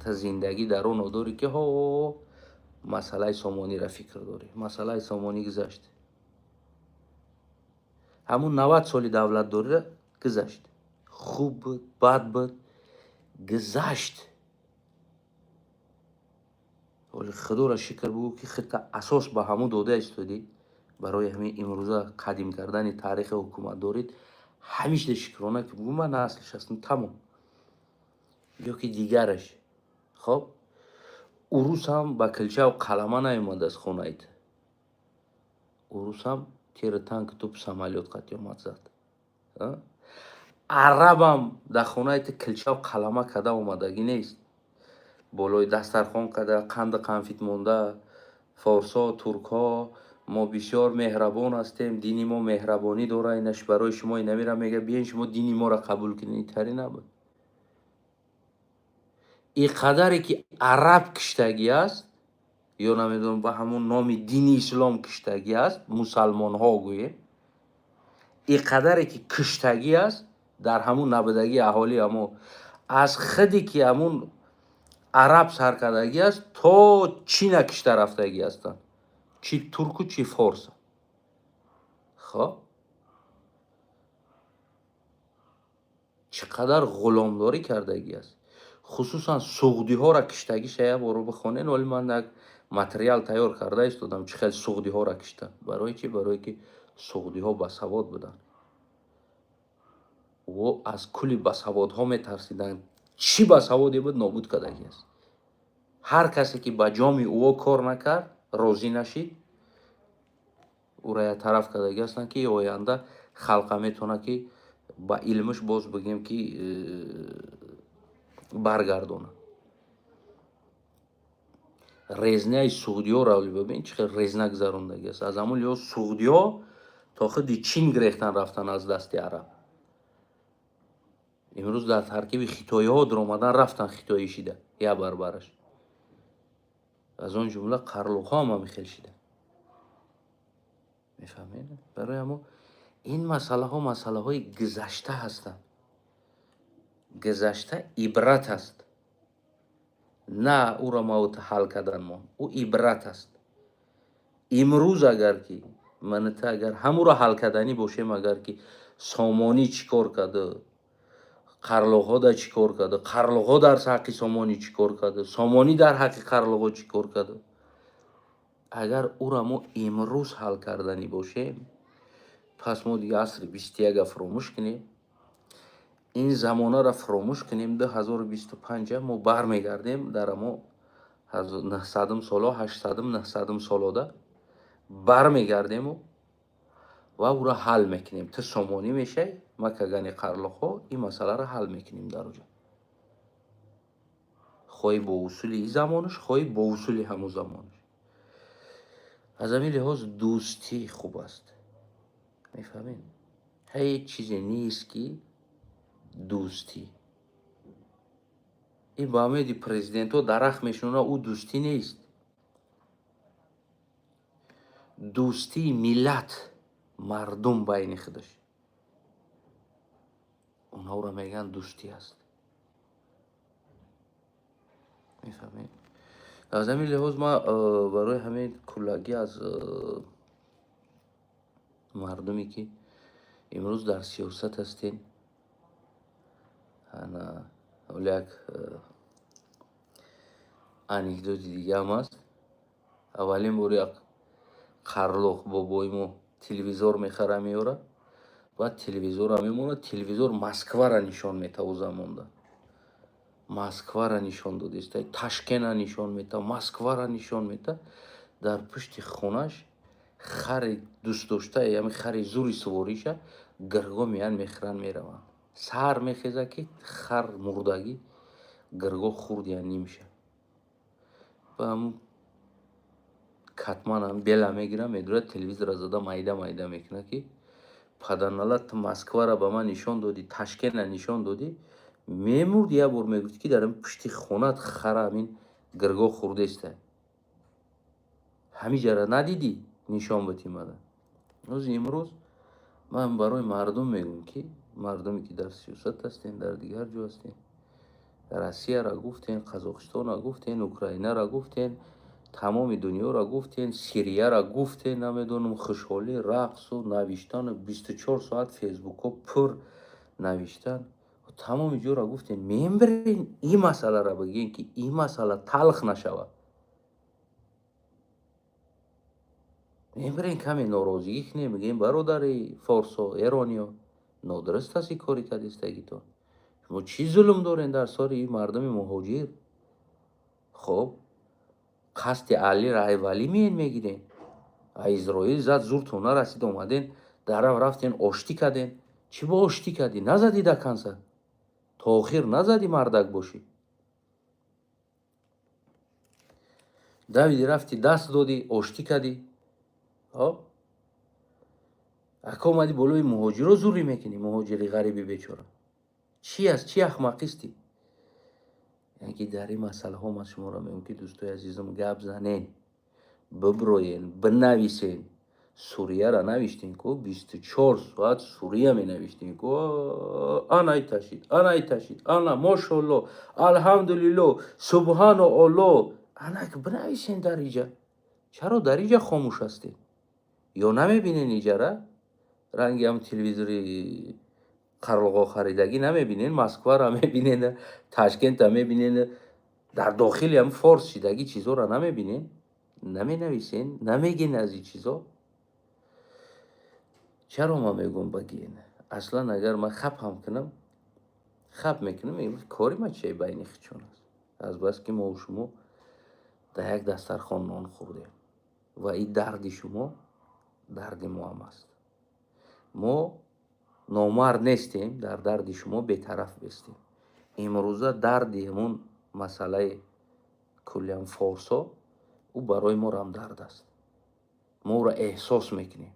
ту зиндагӣ дар он дорӣ, ки ҳо, масъалаи Сомониро фикр дорӣ. Масъалаи Сомонӣ гузашт, ҳамун 90 соли давлатдориро гузашт, хуб буд, бад буд, гузашт. Оли худоро шукр бугӯ, ки худта асос ба ҳамун дода истодӣ. Барои ҳамин имрӯза қадим кардани таърихи ҳукуматдорит ҳамишда шукрона, ки бугӯ, ман наслиш ҳастам, тамом. Ё ки дигараш. Хоб, урусам ба килчаву қалама наёмадааст хонаи ту, урусам тири, танк, туп, самолёт қати омад зад. Арабам дар хонаи ту килчаву қалама када омадагӣ нест, болои дастархон када қанду қанфит монда: «Форсо, туркҳо, мо бисёр меҳрабон ҳастем, дини мо меҳрабонӣ дора, инаш барои шумо инамира мега, биёен, шумо дини моро қабул кунед». Итари набуд. И қадаре ки араб киштагӣ аст ё намедонам, ба ҳамун номи дини ислом киштагӣ аст, мусалмонҳо гӯем, и қадаре ки киштагӣ аст дар ҳамун набудагии аҳолӣ, амо аз худе ки ҳамун араб саркардагӣ аст, то чина кишта рафтагӣ ҳастанд, чи турку, чи форса. Хоб, чӣ қадар ғуломдорӣ кардагӣ аст, хусусан суғдиҳоро киштагиша як боро бихонен. Вале ман як материал тайёр карда истодам, чӣ хел суғдиҳоро киштанд. Барои чӣ? Барое ки суғдиҳо басавод буданд, о аз кулли басаводҳо метарсиданд. Чӣ басаводе буд, нобуд кардагӣ аст. Ҳар касе ки ба ҷоми ӯо кор накард, розӣ нашид, ӯро як тараф кардагӣ ҳастанд, ки оянда халқа метавонад, ки ба илмаш боз бигем, ки баргардонад. Резняи суғдиҳоро бибин, чӣ хел резня гузарондагӣ аст. Аз ҳамун лиҳоз суғдиҳо то худи Чин гирехтан рафтан аз дасти араб. Имрӯз дар таркиби хитоиҳо дуромадан рафтан, хитоӣ шида як барбараш, аз он ҷумла қарлуқҳо ҳам ҳамин хел шида. Мефаҳмед? Барои ҳамо ин масъалаҳо масъалаҳои гузашта ҳастанд. Гузашта ибрат аст, на ӯро мавт ҳал кардан мон, ӯ ибрат аст. Имрӯз агар ки маната, агар ҳамуро ҳал карданӣ бошем, агар ки Сомонӣ чӣ кор карда, қарлоғҳо дар чӣ кор карда, қарлоғҳо дар ҳаққи Сомонӣ чӣ кор карда, Сомонӣ дар ҳаққи қарлоғҳо чӣ кор карда, агар ӯро мо имрӯз ҳал карданӣ бошем, пас мо дига асри 21-а фуромӯш кунем, ин замонаро фуромӯш кунем, 2025-а мо бармегардем, дар амо 900-ум соло, 800-ум, 900-ум солода бармегардему ва ӯро ҳал мекунем. Ту Сомонӣ мешавӣ, ма кагани қарлоқҳо, ин масъаларо ҳал мекунем дар оҷа, хоҳӣ бо усули ин замонаш, хоҳӣ бо усули ҳамун замонаш. Аз ҳамин лиҳоз дӯстӣ хуб аст, мефаҳмед? Ҳеҷ чизе нест, ки дӯстӣ. Ин ба умеди президентҳо дарахт мешунонад, ӯ дӯстӣ нест. Дӯстии миллат, мардум байни худаш, онҳоро мегӯянд дӯстӣ аст, мефаҳмед? Аз ҳамин лиҳоз ман барои ҳамин куллагӣ аз мардуме, ки имрӯз дар сиёсат ҳастем, ҳоло як анекдоти дигаам аст. Аввалин бор як қарлоқ бобои мо телевизор мехара, меёрад. Баъд телевизорро мемонад, телевизор Москвара нишон мета. Ӯ замонда Москвара нишон додиста, Ташкента нишон мета, Москвара нишон мета. Дар пушти хонаш хари дӯстдоштаи, ҳами хари зури сувориша гирго меянд, мехӯранд, мераванд. Саҳар мехеза, ки хар мурдагӣ, гирго хурдия нимша. Ба ҳамун катманам бела мегирам, медурад, телевизорро зада майда майда мекунад, ки паданалат, ту Москвара ба ман нишон додӣ, Ташкента нишон додӣ, мемурд, як бор мегуфтӣ, ки дар пушти хонат хара ҳамин гирго хурдеста, ҳамиҷара надидӣ, нишон битӣ мада. Ози имрӯз ман барои мардум мегӯям, ки мардуме, ки дар сиёсат ҳастем, дар дигар ҷо ҳастем, Россияро гуфтем, Қазоқистонро гуфтем, Украинаро гуфтем, тамоми дунёро гуфтем, Сирияро гуфтем, намедонам, хушҳолӣ, рақсу навиштану 24 соат фейсбукҳо пур навиштан, тамоми ҷоро гуфтем. Мебирем, ин масъаларо бигӯем, ки ин масъала талх нашавад. Мебирем, каме норозигӣ кунем, мегӯем: бародари форсо, эрониё, нодуруст аст ин кори кадистагитон. Шумо чӣ зулм дорем дар сори ин мардуми муҳоҷир? Хоб, қасди Али райвалӣ меен, мегирем. А Изроил зад, зуртон нарасид, омаден, дарав рафтен, оштӣ карден. Чӣ бо оштӣ кардӣ? Назадӣ до конца, то охир назадӣ, мардак бошӣ. Давиди, рафти, даст додӣ, оштӣ кардӣ. Ака, омадӣ, болои муҳоҷиро зурӣ мекунӣ. Муҳоҷири ғариби бечора чӣ аст? Чӣ ахмақистӣ? Яъне ки дар ин масъалаҳо ман шуморо мегӯям, ки дӯстои азизам, гап занен, биброен, бинависен. Сурияро навиштем ку, 24 соат Сурия менавиштем ку. Анай ташид, анай ташид, ана мошолло, алҳамдулилло, субҳану олло. Анак бинависен дар иҷа. Чаро дар иҷа хомӯш ҳастед? Ё намебинен иҷара? Ранги ҳам телевизори қаролғоҳ харидагӣ намебинен, Москваро мебинен, Ташкента мебинен, дар дохили ҳам форс шидагӣ чизҳоро намебинен, наменависен, намеген аз ин чизо. Чаро ман мегӯям баген? Аслан агар ман хап ҳам кунам, хап мекунам, кори ман чие байни хичон аст? Азбаски мову шумо дар як дастархон нон хӯрдем ва ин дарди шумо дарди мо ҳам аст. Мо номард нестем, дар дарди шумо бетараф бестем. Имрӯза дарди ҳамун масъалаи куллиан форсо, ӯ барои моро ҳам дард аст. Мо ӯро эҳсос мекунем,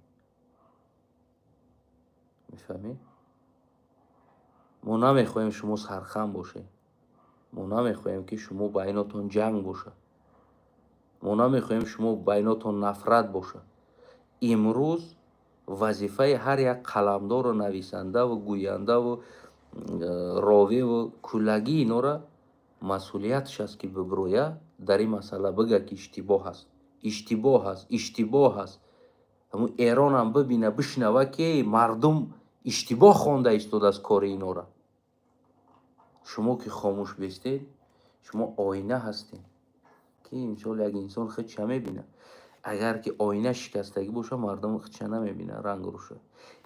мефаҳмед? Мо намехоҳем шумо сархам бошед, мо намехоҳем, ки шумо байнотон ҷанг бошад, мо намехоҳем шумо байнотон нафрат бошад. Имрӯз вазифаи ҳар як қаламдору нависандаву гӯяндаву ровиву куллагии инора масъулиятш аст, ки биброя, дар ин масъала бига, ки иштибоҳ аст, иштибоҳ аст, иштибоҳ аст. Ҳамун Эронам бибина, бишнава, ки мардум иштибоҳ хонда истодааст кори инора. Шумо ки хомӯш бестед, шумо оина ҳастед, ки мисол як инсон худша мебинад. Агар ки оина шикастагӣ боша, мардум худша намебинад рангу рӯша.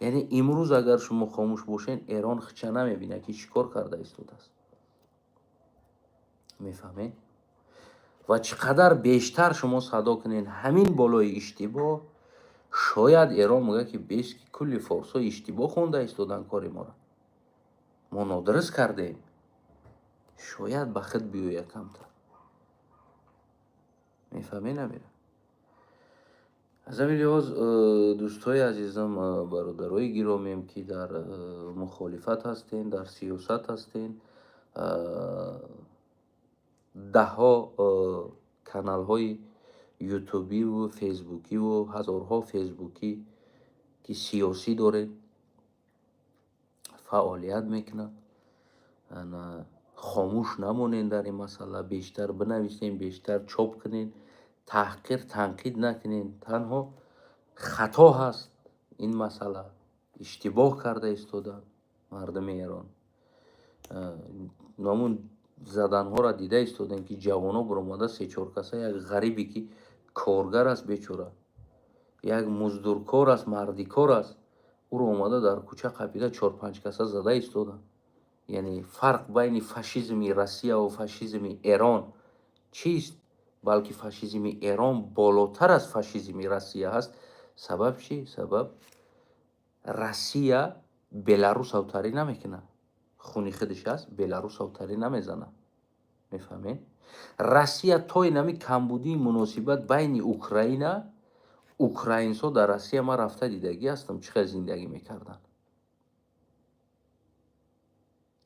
Яъне имрӯз агар шумо хомӯш бошед, Эрон худша намебинад, ки чӣ кор карда истодааст, мефаҳмед? Ва чӣ қадар бештар шумо садо кунед ҳамин болои иштибоҳ, шояд Эрон мегӯяд, ки бес ки кулли форсҳо иштибоҳ хонда истодан кори моро, мо нодуруст кардем. Шояд ба худ биёяд камтар, мефаҳмед? Намера. Аз ҳамин лиҳоз, дӯстҳои азизам, бародарои гиромием, ки дар мухолифат ҳастем, дар сиёсат ҳастем, даҳҳо каналҳои ютубиву фейсбукиву ҳазорҳо фейсбукӣ, ки сиёсӣ доред, фаъолият мекунад, хомӯш намонед дар ин масъала. Бештар бинависем, бештар чоп кунед, таҳқир, танқид накунед. Танҳо хато ҳаст ин масъала, иштибоҳ карда истода мардуми Эрон. Намун заданҳоро дида истодем, ки ҷавоно баромада, се-чор каса, як ғарибе, ки коргар аст, бечора, як муздуркор аст, мардикор аст. Ӯро омада дар кӯча қапида чор-панҷ каса зада истоданд. Яъне фарқ байни фашизми Россия ва фашизми Эрон чист? Балки фашизми Эрон болотар аз фашизми Россия ҳаст. Сабаб чӣ? Сабаб, Россия Беларус автарӣ намекунад, хуни худаш аст, Беларус автарӣ намезанад. Мефаҳмед? Россия то инами камбудии муносибат байни Украина, украинсо дар Россия ман рафта дидагӣ ҳастам, чӣ хел зиндагӣ мекарданд,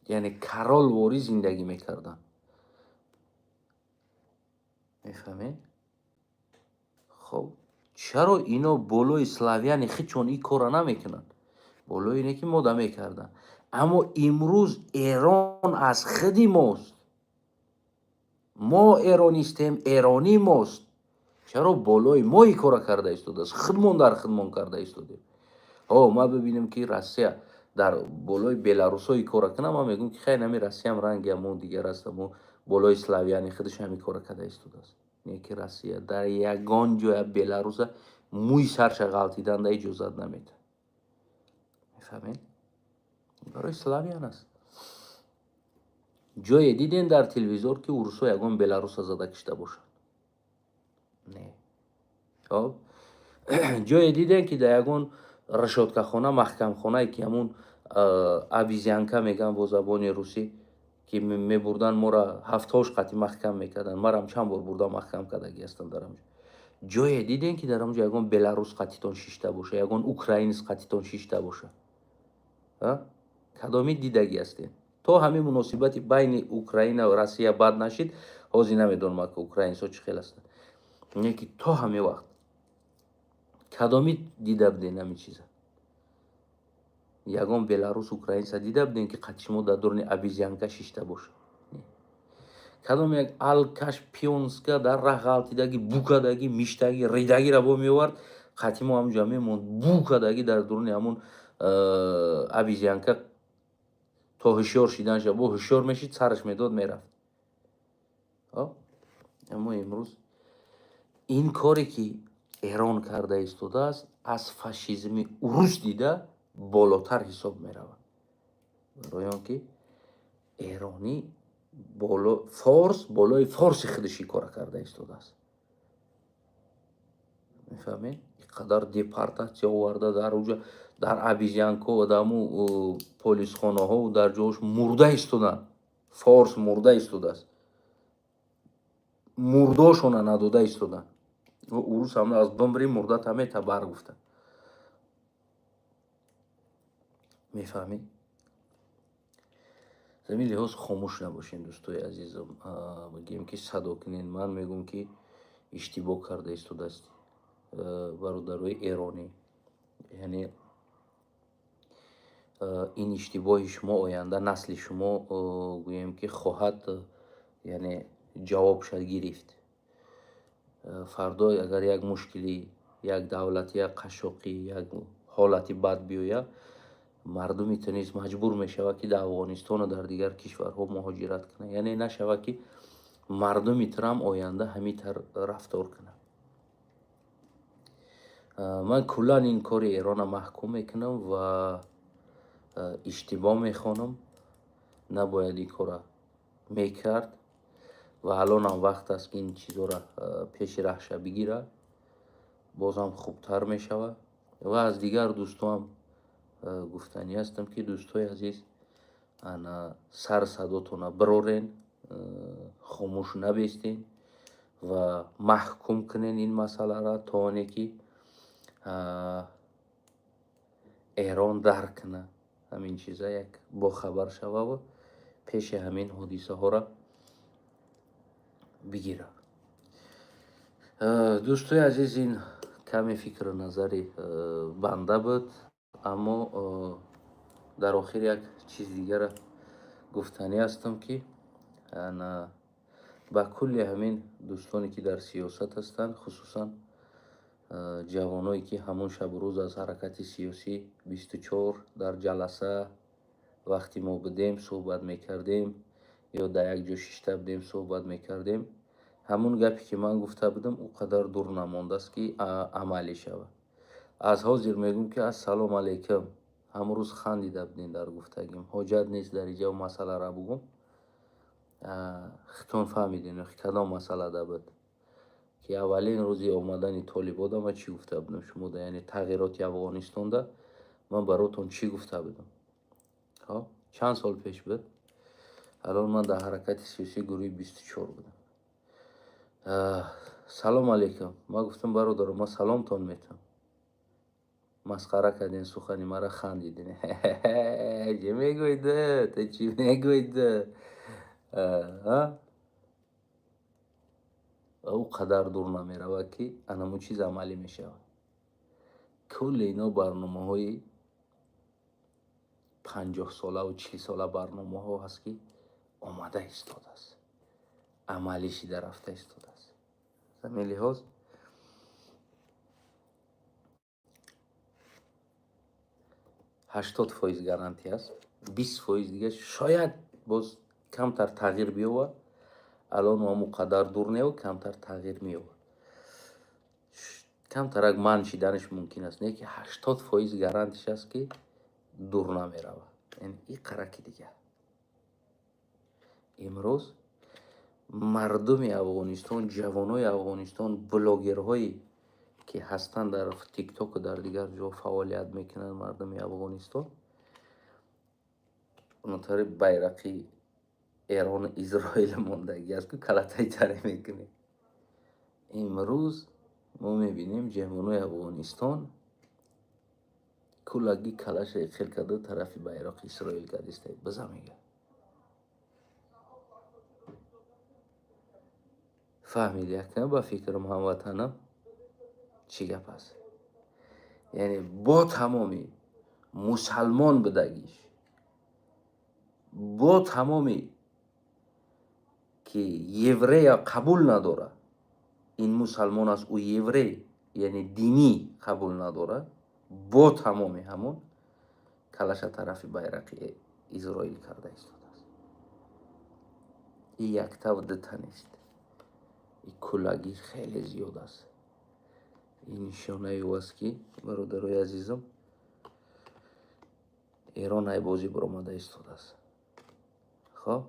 яъне королворӣ зиндагӣ мекарданд. Мефаҳмед? Хоб, чаро ино болои славяни хичон ин корро намекунанд? Болои ине ки мода мекарданд. Аммо имрӯз Эрон аз худи мост, мо эронистем, эронӣ мост. Чаро болои мо ин корро карда истодааст? Худмон дар худмон карда истодем. Ҳо, ман бибинем, ки Россия дар болои беларусҳо ин корро кунад, ман мегӯям, ки хай, нами Россиям ранги ҳамон дигар аст, амо болои славяни худаш ҳамин корро карда истодааст. Не ки Россия дар ягон ҷоя Беларуса мӯи сарша ғалтиданда иҷозат наметаҳад. Мефаҳмед? Барои славян аст. Ҷое дидем дар телевизор, ки урусҳо ягон беларуса зада кишта бошанд? Не. Хоб, ҷое дидем, ки дар ягон решёткахона, маҳкамхонае, ки ҳамун обезьянка мегӯянд бо забони русӣ, ки мебурдан моро, ҳафтҳош қатъи маҳкам мекарданд, марам чанд бор бурда маҳкам кардагӣ ҳастам дар ҳамҷо, ҷое дидем, ки дар ҳамҷо ягон беларус қатитон шишта боша, ягон украинец қатитон шишта боша? Кадоми дидагӣ ҳастем? То ҳамин муносибати байни Украина ва Россия бад нашид, ҳозир намедонам, ки украинсҳо чӣ хел ҳастанд, не ки то ҳамин вақт кадоми дида будем ҳамин чиза? Ягон беларус, украинса дида будем, ки қати шумо дар дуруни обезьянка шишта боша? Кадом як алкаш, пьянчушка дар раҳ ғалтидаги, букадаги, миштаги, ридагиро бо меовард, қати мо ҳамҷо мемонд, букадаги дар дуруни ҳамун обезьянка то ҳушёр шиданша, бо ҳушёр мешид, сараш медод, мерафт. Аммо имрӯз ин коре, ки Эрон карда истодааст, аз фашизми урус дида болотар ҳисоб меравад, барои он ки эронӣ боло форс болои форси худаш ин кора карда истодааст. Мефаҳмед? Ин қадар депортатсия оварда, дар уҷа дар обезьянка ва дар ҳамун полисхонаҳо, дар ҷош мурда истоданд. Форс мурда истодааст, мурдошона надода истоданд. Урус ҳам аз бимри мурдата метабар гуфта. Мефаҳмед? Замин лиҳоз хомӯш набошем, дӯстои азизам, бигем, ки садо кунен. Ман мегӯм, ки иштибоҳ карда истодааст бародарои эронӣ. Яъне ин иштибоҳи шумо оянда насли шумо, гӯем, ки хоҳад, яъне ҷавобша гирифт. Фардо агар як мушкилӣ, як давлати, як қашшоқӣ, як ҳолати бад биёяд, мардуми ту низ маҷбур мешавад, ки дар Афғонистону дар дигар кишварҳо муҳоҷират кунад. Яъне нашавад, ки мардуми турам оянда ҳамин тавр рафтор кунад. Ман куллан ин кори Эрона маҳкум мекунам ва иштибоҳ мехонам. Набояд ин корра мекард ва алонам вақт аст, ки ин чизҳоро пеши раҳша бигирад, бозам хубтар мешавад. Ва аз дигар дӯстоам гуфтанӣ ҳастам, ки дӯстои азиз, ана сар садотона бирорен, хомӯш набестен ва маҳкум кунен ин масъаларо, то оне ки Эрон дарк кунад ҳамин чиза, як бохабар шававу пеши ҳамин ҳодисаҳоро бигирад. Дӯстои азиз, ин каме фикру назари банда буд. Аммо дар охир як чиз дигара гуфтанӣ ҳастам, ки ба кулли ҳамин дӯстоне, ки дар сиёсат ҳастанд, хусусан ҷавоное, ки ҳамон шабу рӯз аз ҳаракати сиёсӣ 24 дар ҷаласа вақти мо будем, суҳбат мекардем ё дар як ҷо шишта будем, суҳбат мекардем, ҳамон гапе, ки ман гуфта будам, ӯ қадар дур намондааст, ки амалӣ шавад. Аз ҳозир мегӯм, ки ассалому алайкум. Ҳамрӯз хандида будем дар гуфтагим. Ҳоҷат нест дар иҷа масъалара бугум. Хитон фаҳмидем, кадом масъалада буд, ки аввалин рӯзи омадани толибода ман чӣ гуфта будам шумода, яъне тағйироти Афғонистонда ман баротон чӣ гуфта будам. Хоб, чанд сол пеш буд. Алон ман дар ҳаракати сиёсии гурӯҳи 24 будам. Салом алейкум. Ман гуфтам, бародаро, ман саломтон метам. Масхара кардем сухани мара, хандидем. Чӣ мегӯед? Ту чӣ мегӯед? Ӯ қадар дур намеравад, ки анамун чиз амалӣ мешавад. Кулли ино барномаҳои 50-солаву 40-сола барномаҳо ҳаст, ки омада истодааст, амалӣ шида рафта истодааст. Ҳамин лиҳоз 80% гарантия аст, 20% дига шояд боз камтар тағйир биёвад. Алон ҳамон қадар дур неу, камтар тағйир меёбад, камтарак манъ шиданаш мумкин аст, не ки 80% гарантиш аст, ки дур намеравад. Яъне и қараки дигар. Имрӯз мардуми Афғонистон, ҷавонои Афғонистон, блогерҳое ки ҳастанд, дар Тиктоку дар дигар ҷо фаъолият мекунанд, мардуми Афғонистон онтари байрақи Эрону Изроил мондагӣ аст, ку калатаи таре мекунем. Имрӯз мо мебинем, ҷавонои Афғонистон куллагӣ калаша хел карда тарафи байроқи Исроил кардиста, биза мега. Фаҳмиди, якам ба фикрам, ҳамватанам, чӣ гап аст? Яъне бо тамоми мусалмон будагиш, бо тамоми ки еврея қабул надорад, ин мусалмон аст, ӯ еврей, яъне динӣ қабул надорад, бо тамоми ҳамон калаша тарафи байрақи Изроил карда истодааст. И яктаву дута нест, и куллагӣ хеле зиёд аст. Ин нишонаи ӯ аст, ки, бародарои азизам, Эрон айбозӣ баромада истодааст. Хоб,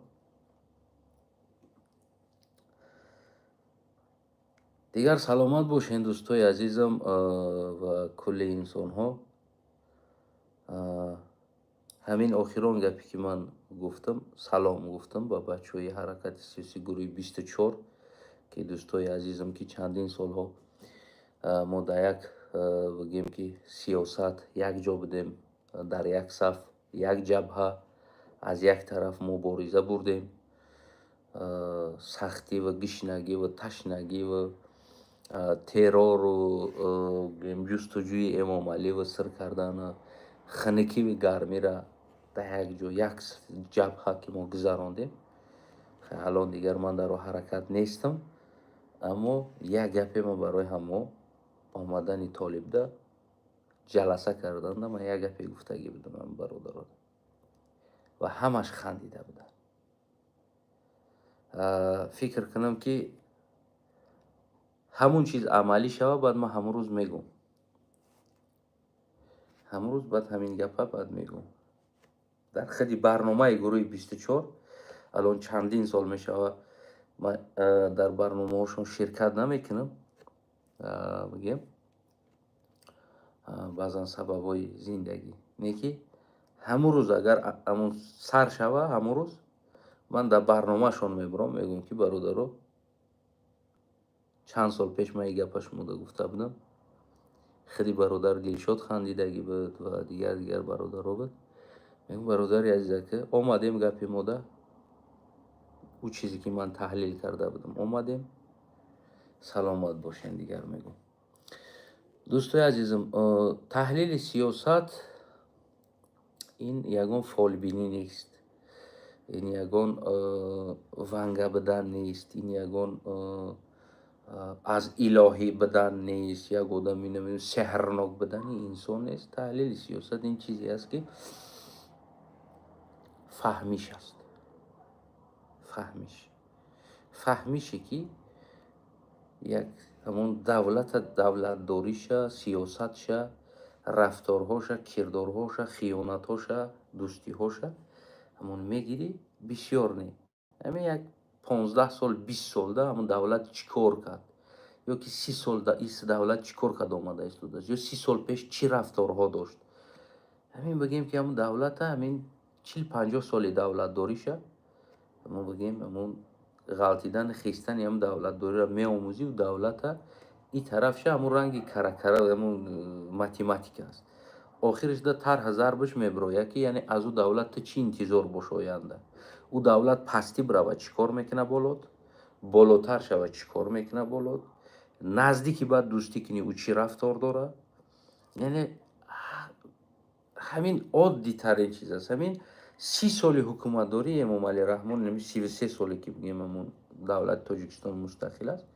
дигар саломат бошед, дӯстои азизам ва кулли инсонҳо. Ҳамин охирон гапе, ки ман гуфтам, салом гуфтам ба бачаҳои ҳаракати сиёсии гурӯҳи 24, ки дӯстои азизам, ки чандин солҳо мо дар як, бигем ки, сиёсат якҷо будем, дар як саф, як ҷабҳа, аз як тараф мубориза бурдем. Сахтӣ ва гишнагӣ ва ташнагӣ ва террору ҷустуҷӯи Эмомалӣ ва сир кардану хунукиву гармира дар як ҷо, як ҷабҳа ки мо гузарондем. Алон дигар ман дар ҳаракат нестам, аммо як гапе ман барои ҳамо омадани толибда ҷаласа карданда ман як гапе гуфтагӣ будам, бародарон, ва ҳамаш хандида буданд. Фикр кунам, ки ҳамун чиз амалӣ шавад, баъд ман ҳамун рӯз мегӯм, ҳамун рӯз баъд ҳамин гапа баъд мегӯм дар худи барномаи гурӯҳи 24. Алон чандин сол мешавад, ман дар барномаҳошон ширкат намекунам, бигем, баъзан сабабҳои зиндагӣ, не ки ҳамун рӯз агар ҳамун сар шава, ҳамун рӯз ман дар барномаашон мебурам, мегӯм, ки бародаро, чанд сол пеш ман ин гапа шумода гуфта будам. Худи бародар Дилшод хандидагӣ буд ва дигар дигар бародаро буд. Мегӯм, бародари азизака, омадем, гапи мода ӯ чизе, ки ман таҳлил карда будам, омадем. Саломат бошем, дигар мегӯм. Дӯстои азизам, таҳлили сиёсат ин ягон фолбинӣ нест, ин ягон ванга будан нест, ин ягон аз илоҳӣ будан нест, як одами сеҳрнок будани инсон нест. Таҳлили сиёсат ин чизе аст, ки фаҳмиш аст, фаҳмиш, фаҳмише, ки як ҳамон давлата, давлатдориша, сиёсатша. Рафторҳоша, кирдорҳоша, хиёнатҳоша, дӯстиҳоша ҳамон мегирӣ, бисёр не, ҳамин як 15 сол, 20 солда ҳамон давлат чӣ кор кард, ё ки 30 сол ис давлат чӣ кор кард омада истодааст, ё 30 сол пеш чӣ рафторҳо дошт. Ҳамин бигем, ки ҳамон давлата ҳамин 40-50 соли давлатдориша мо бигем, ҳамон ғалтидани хистани ҳамон давлатдориро меомӯзию давлата и тарафша ҳамон ранги каракара, ҳамон математика аст. Охираш да тарҳ зарбаш мебирояд, ки яъне аз ӯ давлат ту чӣ интизор бош оянда. Ӯ давлат пастӣ бирава, чӣ кор мекунад болот, болотар шава, чӣ кор мекунад болот, наздики баъд дӯстӣ кунӣ, ӯ чӣ рафтор дорад. Яъне ҳамин оддитарин чиз аст. Ҳамин 30 соли ҳукуматдории Эмомалӣ Раҳмон, 33 соле ки бигем ҳамон давлати Тоҷикистон мустақил аст,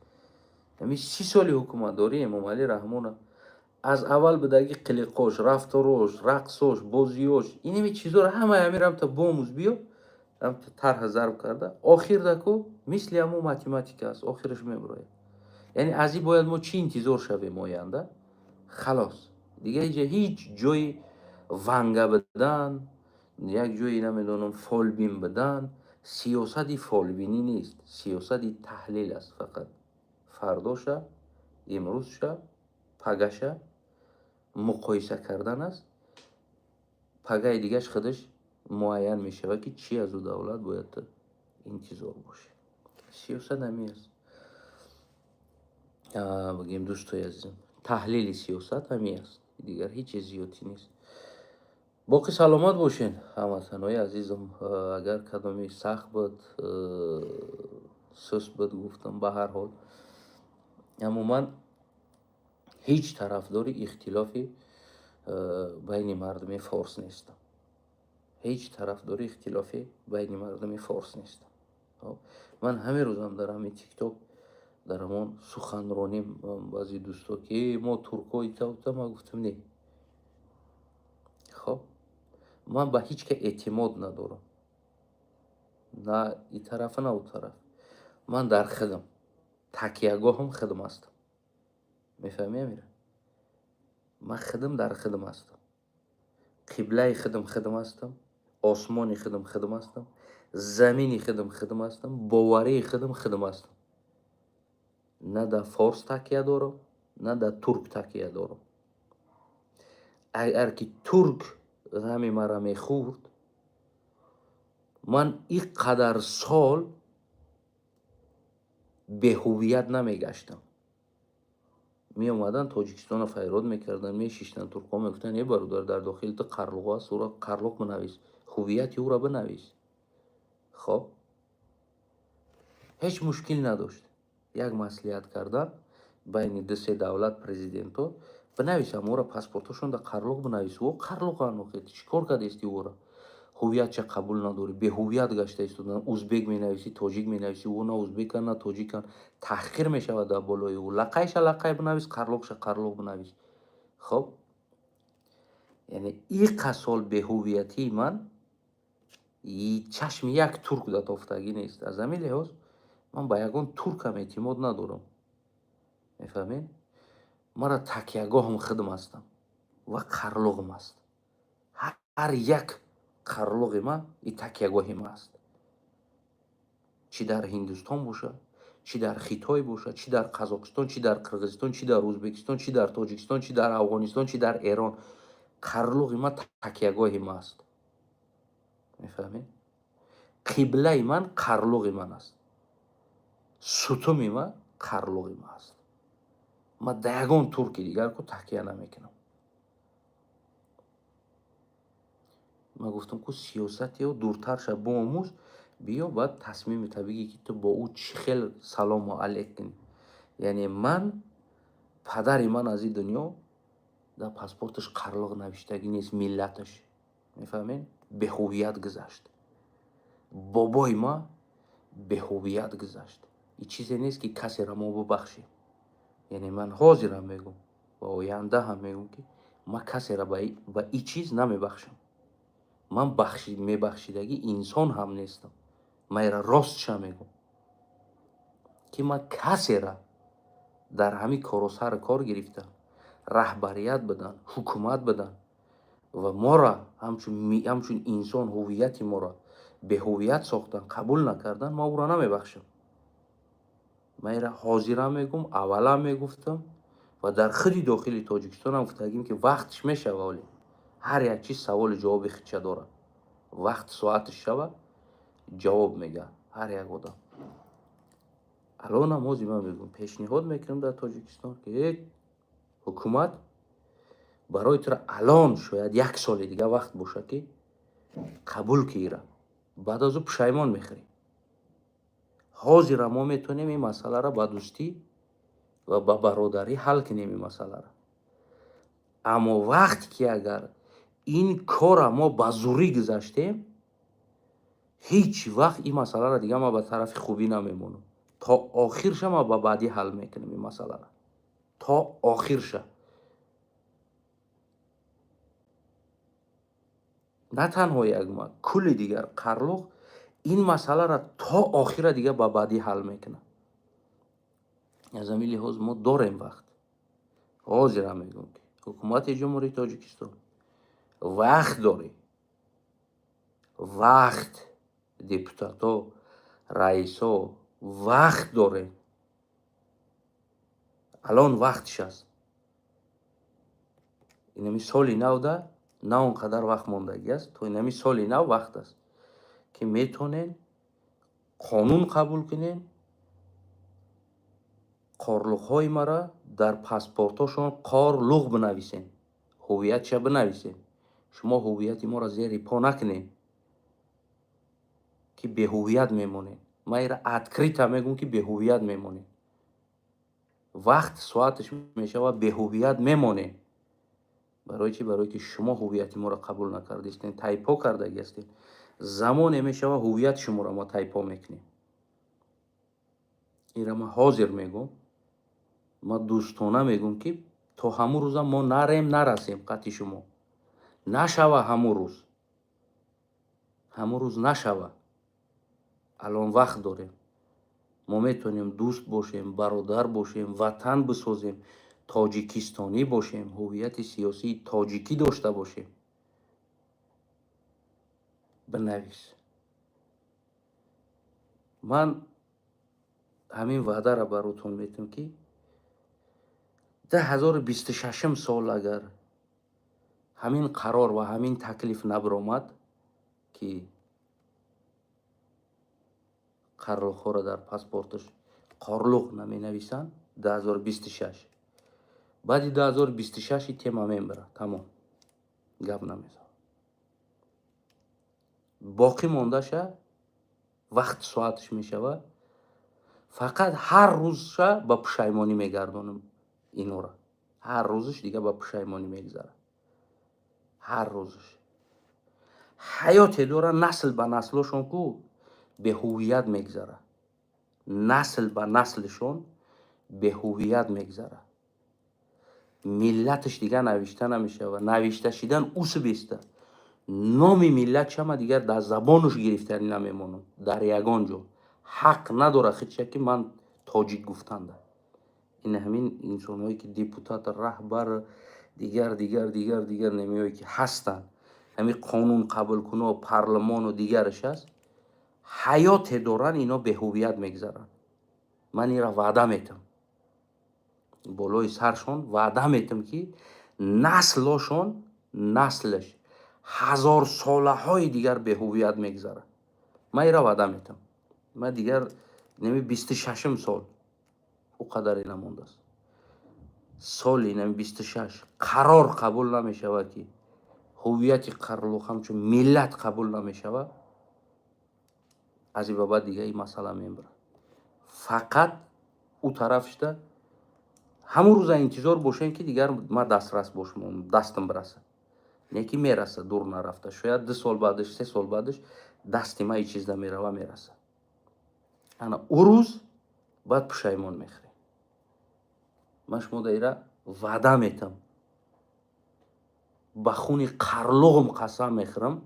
ҳамин 30 соли ҳукуматдории Эмомалӣ Раҳмона аз аввал будаги қилиқош, рафторош, рақсош, бозиёш, инами чизоро ҳамаи ҳамин рамта бомӯз, биё рамта тарҳ зарб карда, охирдаку мисли ҳамон математика аст, охираш мебирояд. Яъне аз ин бояд мо чӣ интизор шавем оянда. Халос, дигар иҷа ҳеҷ ҷои Ванга будан, як ҷои намедонам фолбин будан. Сиёсати фолбинӣ нест, сиёсати таҳлил аст. Фақат фардоша, имрӯзша, пагаша муқоиса кардан аст. Пагаи дигаш худаш муайян мешавад, ки чӣ аз ӯ давлат бояд интизор бошед. Сиёсат ҳамин аст, бигем, дӯстои азизам, таҳлили сиёсат ҳамин аст, дигар ҳеҷ чиз зиёдтӣ нест. Боқӣ саломат бошед, ҳамватанои азизам. Агар кадоме сахт буд, суст буд, гуфтам, ба ҳар ҳол, аммо ман ҳеҷ тарафдори ихтилофи байни мардуми форс нестам, ҳеҷ тарафдори ихтилофи байни мардуми форс нестам. Ман ҳамин рӯзам дар ҳамин ТикТок, дар ҳамон суханронӣ, баъзе дӯсто ки мо туркҳо ита, ман гуфтам: не. Хоб, ман ба ҳеҷ ка эътимод надорам, на и тарафа, на ӯ тараф. Ман дар худам такягоҳам худам ҳастам. Мефаҳмӣ, Амира? Ман худам дар худам ҳастам, қиблаи худам худам ҳастам, осмони худам худам ҳастам, замини худам худам ҳастам, боварии худам худам ҳастам. На дар форс такя дорам, на дар турк такя дорам. Агар ки турк ғами маро мехӯрд, ман ин қадар сол беҳувият намегаштам. Меомаданд, Тоҷикистонро файрод мекарданд, мешиштанд туркҳо, мегуфтанд: «Е бародар, дар дохили ту қарлуқ аст, ӯро қарлуқ бинавис, ҳувияти ӯро бинавис». Хоб, ҳеҷ мушкил надошт як маслиҳат кардан байни ду-се давлат президентҳо: бинавис ҳаморо, паспортҳошонда қарлуқ бинавис. О қарлуқанд охе, чӣ кор кардести? Ӯро ҳувиятша қабул надорӣ, беҳувият гашта истодан. Узбек менависӣ, тоҷик менависӣ, ӯ на узбекан, на тоҷикан, таҳқир мешавад дар болои ӯ. Лақайша лақай бинавис, қарлуқша қарлуқ бинавис. Хоб, яъне иқа сол беҳувиятии ман чашми як турк датофтагӣ нест. Аз ҳамин лиҳоз ман ба ягон туркам эътимод надорам. Мефаҳмед? Мара такягоҳам худам ҳастам ва қарлуғам аст. Ҳар як қарлуғи ман и такягоҳи ман аст, чӣ дар Ҳиндустон бошад, чӣ дар Хитой бошад, чӣ дар Қазоқистон, чӣ дар Қирғизистон, чӣ дар Ӯзбекистон, чӣ дар Тоҷикистон, чӣ дар Афғонистон, чӣ дар Эрон. Қарлуғи ман такягоҳи ман аст. Мефаҳмед? Қиблаи ман қарлуғи ман аст, сутуми ман қарлуғи ман аст. Ман да ягон турки дигар ку такя намекунам. Ман гуфтам ку, сиёсати ё дуртар ша, боомӯз, биё, баъд тасмими табигӣ, ки ту бо ӯ чӣ хел салому алейк кунӣ. Яъне ман падари ман аз ин дунё дар паспорташ қарлуғ навиштагӣ нест, миллаташ, мефаҳмед, беҳувият гузашт. Бобои ман беҳувият гузашт. Ин чизе нест, ки касеро мо бубахшем. Яъне ман ҳозирам мегӯм ва оянда ҳам мегӯм, ки ман касеро ба ин чиз намебахшам. Ман мебахшидагӣ инсон ҳам нестам. Ман ира ростша мегӯм, ки ман касера дар ҳамин кору сар кор гирифта Раҳбарият бидан, ҳукумат бидан ва моро ҳамчун инсон, ҳуввияти моро беҳуввият сохтан, қабул накардан, ман ӯро намебахшам. Ман ира ҳозирам мегӯм, аввалам мегуфтам ва дар худи дохили Тоҷикистонам гуфтагим, ки вақтш мешава. Оле ҳар як чиз саволу ҷавоби худша дорад. Вақт соаташ шава, ҷавоб мега ҳар як одам. Алонам ҳозир ман мегӯм, пешниҳод мекунам дар Тоҷикистон, ки ҳукумат, барои тура алон шояд як соли дига вақт боша, ки қабул ки ира, баъд аз ӯ пушаймон мехӯрӣ. Ҳозира мо метавонем ин масъаларо ба дӯстӣ ва ба бародарӣ ҳал кунем ин масъаларо. Аммо вақте ки агар ин кора мо ба зурӣ гузаштем, ҳеҷ вақт ин масъаларо дига ман ба тарафи хубӣ намемонам. То охирша ман ба баъдӣ ҳал мекунам ин масъаларо, то охирша. На танҳо як ма, кулли дигар қарлуқ ин масъаларо то охира дига ба баъдӣ ҳал мекунад. Аз ҳамин лиҳоз мо дорем вақт. Ҳозирам мегӯм, ки ҳукумати Ҷумҳурии Тоҷикистон, вақт дорӣ, вақт. Депутатҳо, раисо, вақт дорем. Алон вақтш аст. Инами соли навда на он қадар вақт мондагӣ аст. То инами соли нав вақт аст, ки метавонен қонун қабул кунен, қорлуқҳои мара дар паспортҳошон қорлуқ бинависен, ҳуввиятша бинависен. Шумо ҳуввияти моро зери по накунед, ки беҳуввият мемонед. Ман ира открыто мегӯм, ки беҳуввият мемонед. Вақт соаташ мешавад, беҳуввият мемонед. Барои чӣ? Барое ки шумо ҳуввияти моро қабул накардаистед, тайпо кардагӣ ҳастед. Замоне мешавад, ҳуввияти шуморо мо тайпо мекунем. Инра ман ҳозир мегӯм, ман дӯстона мегӯм, ки то ҳамун рӯза мо нарем, нарасем қатъи шумо нашава. Ҳамун рӯз, ҳамун рӯз нашава. Алон вақт дорем. Мо метавонем дӯст бошем, бародар бошем, ватан бисозем, тоҷикистонӣ бошем, ҳуввияти сиёсии тоҷикӣ дошта бошем. Бинавис. Ман ҳамин ваъдаро баротон метам, ки 2026-ум сол агар ҳамин қарор ва ҳамин таклиф набиромад, ки қарлуқҳоро дар паспорташ қорлуқ наменависанд, 2026, баъди 2026 и тема мебара, тамом, гап намезанам. Боқӣ мондаша вақт соаташ мешавад. Фақат ҳар рӯзша ба пушаймонӣ мегардонам инора. Ҳар рӯзаш дига ба пушаймонӣ мегузарад. Ҳар рӯзаш ҳаёте дора, насл ба наслошон ку беҳуввият мегузарад. Насл ба наслшон беҳуввият мегузарад. Миллаташ дигар навишта намешавад. Навишта шидан усбеста, номи миллат чама дигар дар забонуш гирифтанӣ намемонам. Дар ягон ҷо ҳақ надора худша, ки ман тоҷик гуфтанда. Ин ҳамин инсонҳое, ки депутат, раҳбар, дигар, дигар, дигар, дигар немиҳое, ки ҳастанд, ҳамин қонун қабулкуно, парлумону дигараш аст, ҳаёте доранд, ино беҳуввият мегузаранд. Ман инро ваъда метам, болои саршон ваъда метам, ки наслошон, наслаш ҳазорсолаҳои дигар беҳуввият мегузарад. Ман инро ваъда метам. Ман дигар неми 26-ум сол, ӯ қадаре намондааст. Соли нами 26 қарор қабул намешавад, ки ҳуввияти қарлуқ ҳамчун миллат қабул намешавад, аз ин ба баъд дига ин масъала мебарад. Фақат ӯ тараф шуда, ҳамун рӯза интизор бошем, ки дигар ман дастрас бошам, дастам бирасад. Не ки мерасад, дур нарафта, шояд 2 сол баъдаш, 3 сол баъдаш дасти ман и чизда мерава, мерасад. Ана ӯ рӯз баъд пушаймон мехӯрем. Ман шумо даира ваъда метам, ба хуни қарлуғум қасам мехӯрам,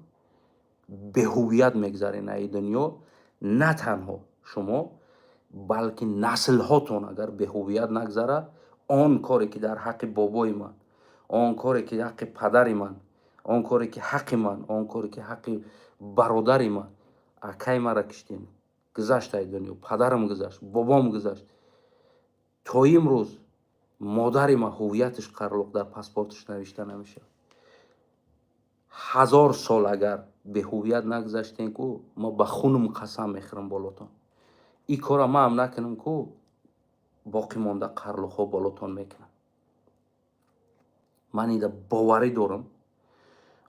беҳуввият мегзарен аи дунё. На танҳо шумо, балки наслҳотон агар беҳуввият нагзара. Он коре, ки дар ҳаққи бобои ман, он коре, ки ҳаққи падари ман, он коре, ки ҳаққи ман, он коре, ки ҳаққи бародари ман, акай мара киштем, гузашт ай дунё, падарам гузашт, бобом гузашт. То имрӯз модари ман ҳувияташ қарлуқ дар паспорташ навишта намешавад. 1000 сол агар беҳувият нагузаштем ку, ма ба хунум қасам мехӯрам болотон. Ин кора маам накунам ку, боқӣ монда қарлуқҳо болотон мекунанд. Ман ида боварӣ дорам,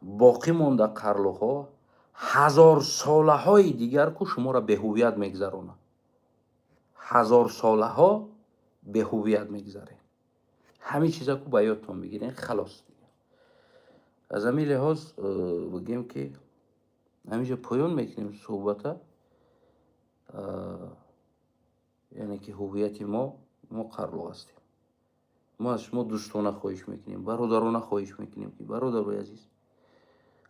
боқӣ монда қарлуқҳо ҳазорсолаҳои дигар ку шуморо беҳувият мегузаронанд. Ҳазорсолаҳо беҳувият мегузарем. Ҳамин чиза ку ба ёдтон бигирен, халос. Аз ҳамин лиҳоз бигем, ки ҳаминҷо поён мекунем суҳбата. Яъне ки ҳувияти мо, мо қарлуқ ҳастем. Мо аз шумо дӯстона хоҳиш мекунем, бародарона хоҳиш мекунем, ки, бародарои азиз,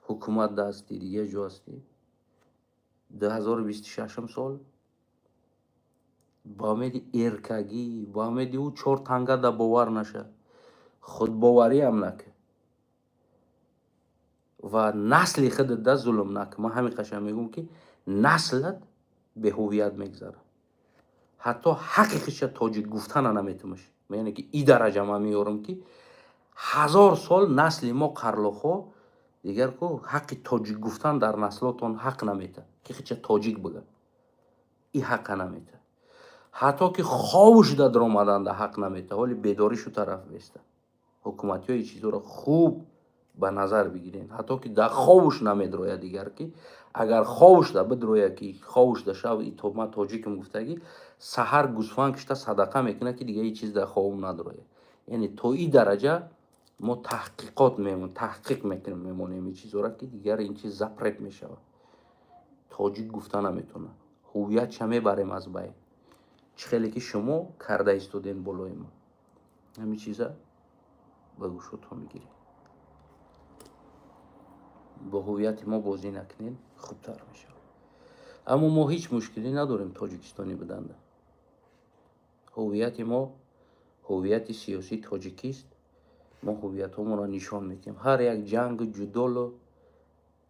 ҳукумат да ҳастӣ, дигар ҷо ҳастӣ, 2026-ум сол ба умеди эркагӣ, ба умеди ӯ чор танга да бовар наша, худбовариам накӣ ва насли худат да зулм накӣ. Ман ҳамин қашан мегӯм, ки наслат беҳувият мегузарад, ҳатто ҳаққи худша тоҷик гуфтана наметумаш. Яъне ки и дараҷа ман меёрам, ки 1000 сол насли мо қарлоқҳо дигар ку ҳаққи тоҷик гуфтан дар наслотон ҳақ наметад, ки худша тоҷик бига, и ҳаққа наметад. Ҳатто ки хову шуда даромаданда ҳақ наметад, ҳоли бедоришу тараф беста. Ҳукуматиҳо и чизҳоро хуб ба назар бигирен. Ҳатто ки дар ховуш намедрояд дигар, ки агар ховушда бидрояд, ки ховушда шав ман тоҷикам гуфтагӣ, саҳар гӯсфанд кишта садақа мекунад, ки дигар ҳеҷ чиз дар ховум надрояд. Яъне то и дараҷа мо таҳқиқот мемон, таҳқиқ мекунем, мемонем ин чизҳоро, ки дигар ин чиз запрет мешавад, тоҷик гуфта наметавонад, ҳувиятша мебарем аз байн. Чӣ хеле ки шумо карда истодем болои мо, ҳамин чиза ба гӯшотон бигиред. Бо ҳувияти мо бозӣ накунед, хубтар мешавад. Аммо мо ҳеҷ мушкилӣ надорем тоҷикистонӣ буданда. Ҳувияти мо ҳувияти сиёсии тоҷикист. Мо ҳувиятҳомонро нишон медиҳем. Ҳар як ҷангу ҷудолу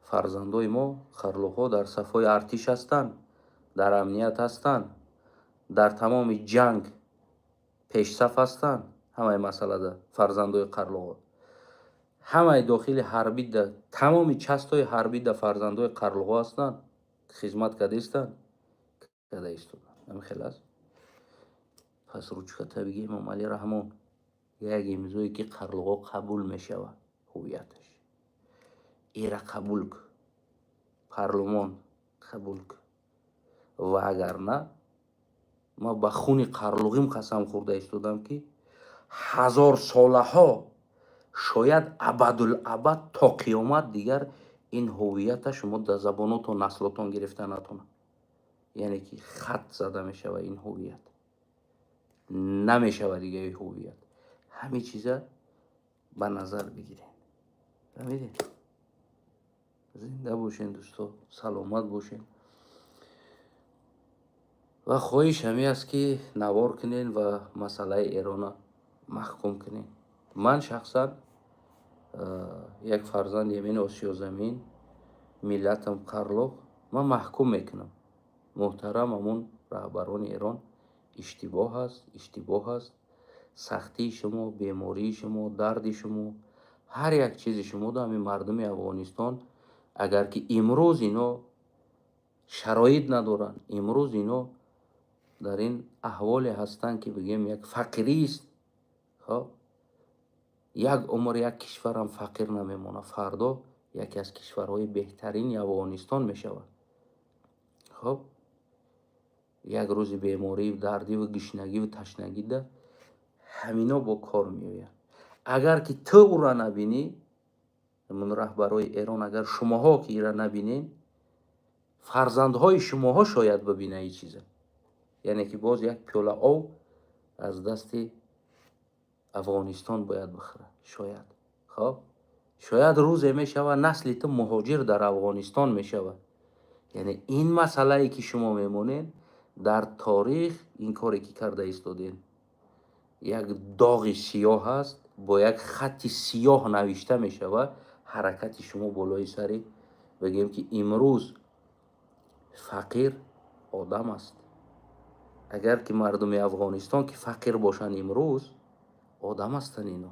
фарзандои мо қарлуқҳо дар сафҳои артиш ҳастанд, дар амният ҳастанд, дар тамоми ҷанг пешсаф ҳастанд. Ҳамаи масъалада фарзандои қарлуқҳо, ҳамаи дохили ҳарбида, тамоми часть ҳои ҳарбида фарзандои қарлуқҳо ҳастанд, хизмат кардаистанд, карда истоданд. Ҳамин хел аст. Пас ручка та бигӣ, Эмомалӣ Раҳмон, як имзое, ки қарлуқҳо қабул мешавад ҳувияташ, ира қабул кун, парлумон қабул кун. Ва агар на, ман ба хуни қарлуғим қасам хӯрда истодам, ки ҳазорсолаҳо, шояд абадулабад, то қиёмат дигар ин ҳуввията шумо дар забонотон, наслотон гирифта натонад. Яъне ки хат зада мешавад ин ҳуввият, намешавад дигари ҳуввият. Ҳамин чиза ба назар бигирем. Фаҳмидем? Зинда бошен, дӯсто, саломат бошен. Ва хоҳиш ҳамин аст, ки навор кунен ва масъалаи Эрона маҳкум кунен. Ман шахсан як фарзанди ҳамин Осиёзамин, миллатам қарлоқ, ман маҳкум мекунам. Муҳтарам ҳамун раҳбарони Эрон, иштибоҳ аст, иштибоҳ аст. Сахтии шумо, бемории шумо, дарди шумо, ҳар як чизи шумо да ҳамин мардуми Афғонистон, агар ки имрӯз ино шароит надоранд, имрӯз ино дар ин аҳволе ҳастанд, ки бигӯем, як фақирист. Хоб, як умр як кишварам фақир намемонад, фардо яке аз кишварҳои беҳтарини Афғонистон мешавад. Хоб, як рӯзи беморию дардиву гишнагиву ташнагида ҳамино бо кор меоянд. Агар ки ту ӯра набинӣ, раҳбарои Эрон, агар шумоҳо ки ира набинед, фарзандҳои шумоҳо шояд бибинад ин чиза. Яъне ки боз як пиёла об аз дасти Афғонистон бояд бихӯрад шояд. Хоб, шояд рӯзе мешавад, насли ту муҳоҷир дар Афғонистон мешавад. Яъне ин масъалае, ки шумо мемонед, дар торих ин коре, ки карда истодем. Як доғи сиёҳ аст, бо як хатти сиёҳ навишта мешавад ҳаракати шумо болои сари. Бигем, ки имрӯз фақир одам аст. Агар ки мардуми Афғонистон ки фақир бошанд, имрӯз одам ҳастанд ино.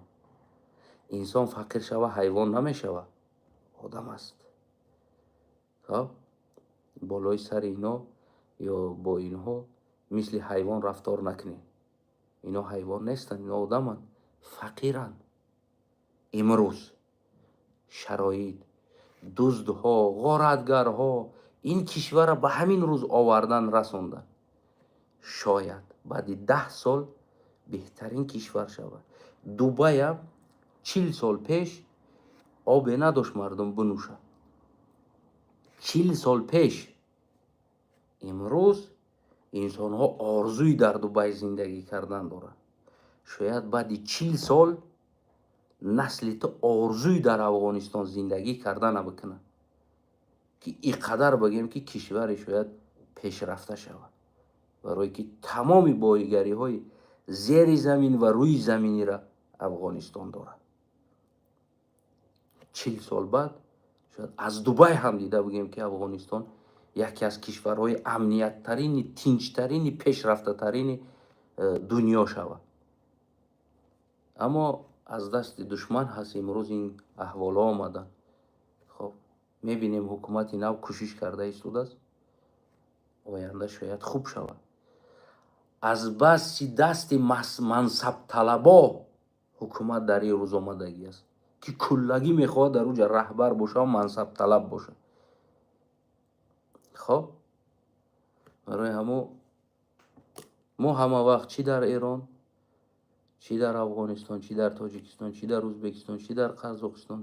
Инсон фақир шава, ҳайвон намешава, одам аст. Хоб, болои сари ино ё бо инҳо мисли ҳайвон рафтор накунед. Ино ҳайвон нестанд, ино одаманд, фақиранд. Имрӯз шароит, дуздҳо, ғоратгарҳо ин кишварро ба ҳамин рӯз овардан расонданд. Шояд баъди 10 сол беҳтарин кишвар шавад. Дубаям 40 сол пеш обе надошт мардум бинӯшад, 40 сол пеш. Имрӯз инсонҳо орзуи дар Дубай зиндагӣ кардан доранд. Шояд баъди 40 сол насли ту орзуи дар Афғонистон зиндагӣ кардана бикунад, ки ин қадар, бигем, ки кишваре шояд пешрафта шавад, барое ки тамоми боигариҳои зери замин ва рӯи заминиро Афғонистон дорад. 40 сол баъд шояд аз Дубай ҳам дида, бигем, ки Афғонистон яке аз кишварҳои амнияттарини, тинҷтарини, пешрафтатарини дунё шавад. Аммо аз дасти душман ҳаст имрӯз ин аҳволҳо омаданд. Хоб, мебинем, ҳукумати нав кӯшиш карда истодааст, оянда шояд хуб шавад. Аз баси дасти мансабталабо ҳукумат дар ин рӯз омадагӣ аст, ки куллагӣ мехоҳад дар уҷа раҳбар боша, мансабталаб бошад. Хоб, барои ҳамо мо ҳама вақт, чӣ дар Эрон, чӣ дар Афғонистон, чӣ дар Тоҷикистон, чӣ дар Ӯзбекистон, чӣ дар Қазоқистон,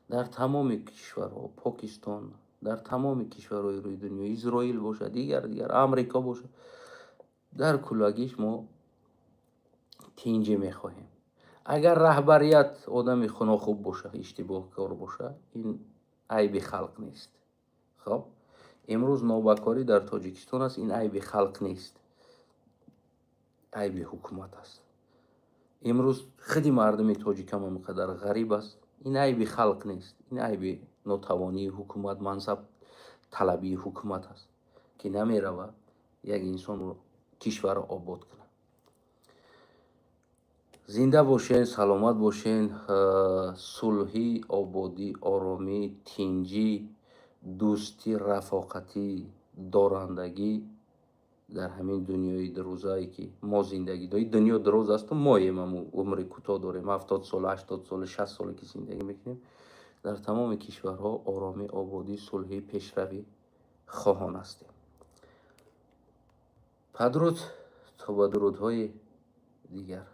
дар тамоми кишварҳо, Покистон, дар тамоми кишварҳои рӯи дунё, Изроил бошад, дигар дигар, Амрико бошад, дар куллагиш мо тинҷӣ мехоҳем. Агар раҳбарият одами хунохуб боша, иштибоҳкор боша, ин айби халқ нест. Хоб, имрӯз нобакорӣ дар Тоҷикистон аст, ин айби халқ нест, айби ҳукумат аст. Имрӯз худи мардуми тоҷикам он қадар ғариб аст, ин айби халқ нест, ин айби нотавонии ҳукумат, мансаб талабии ҳукумат аст, ки намеравад як инсонро кишварро обод кунад. Зинда бошен, саломат бошен. Сулҳӣ, ободӣ, оромӣ, тинҷӣ, дӯстӣ, рафоқатӣ, дорандагӣ дар ҳамин дунёи дурӯзае, ки мо зиндагӣ дорем. Дунё дурӯз асту моем аму умри кӯтоҳ дорем, 70 сола, 80 сола, 60 сола ки зиндагӣ мекунем. Дар тамоми кишварҳо оромӣ, ободӣ, сулҳӣ, пешравӣ хоҳон ҳастем. Падруд, то ба дурудҳои дигар.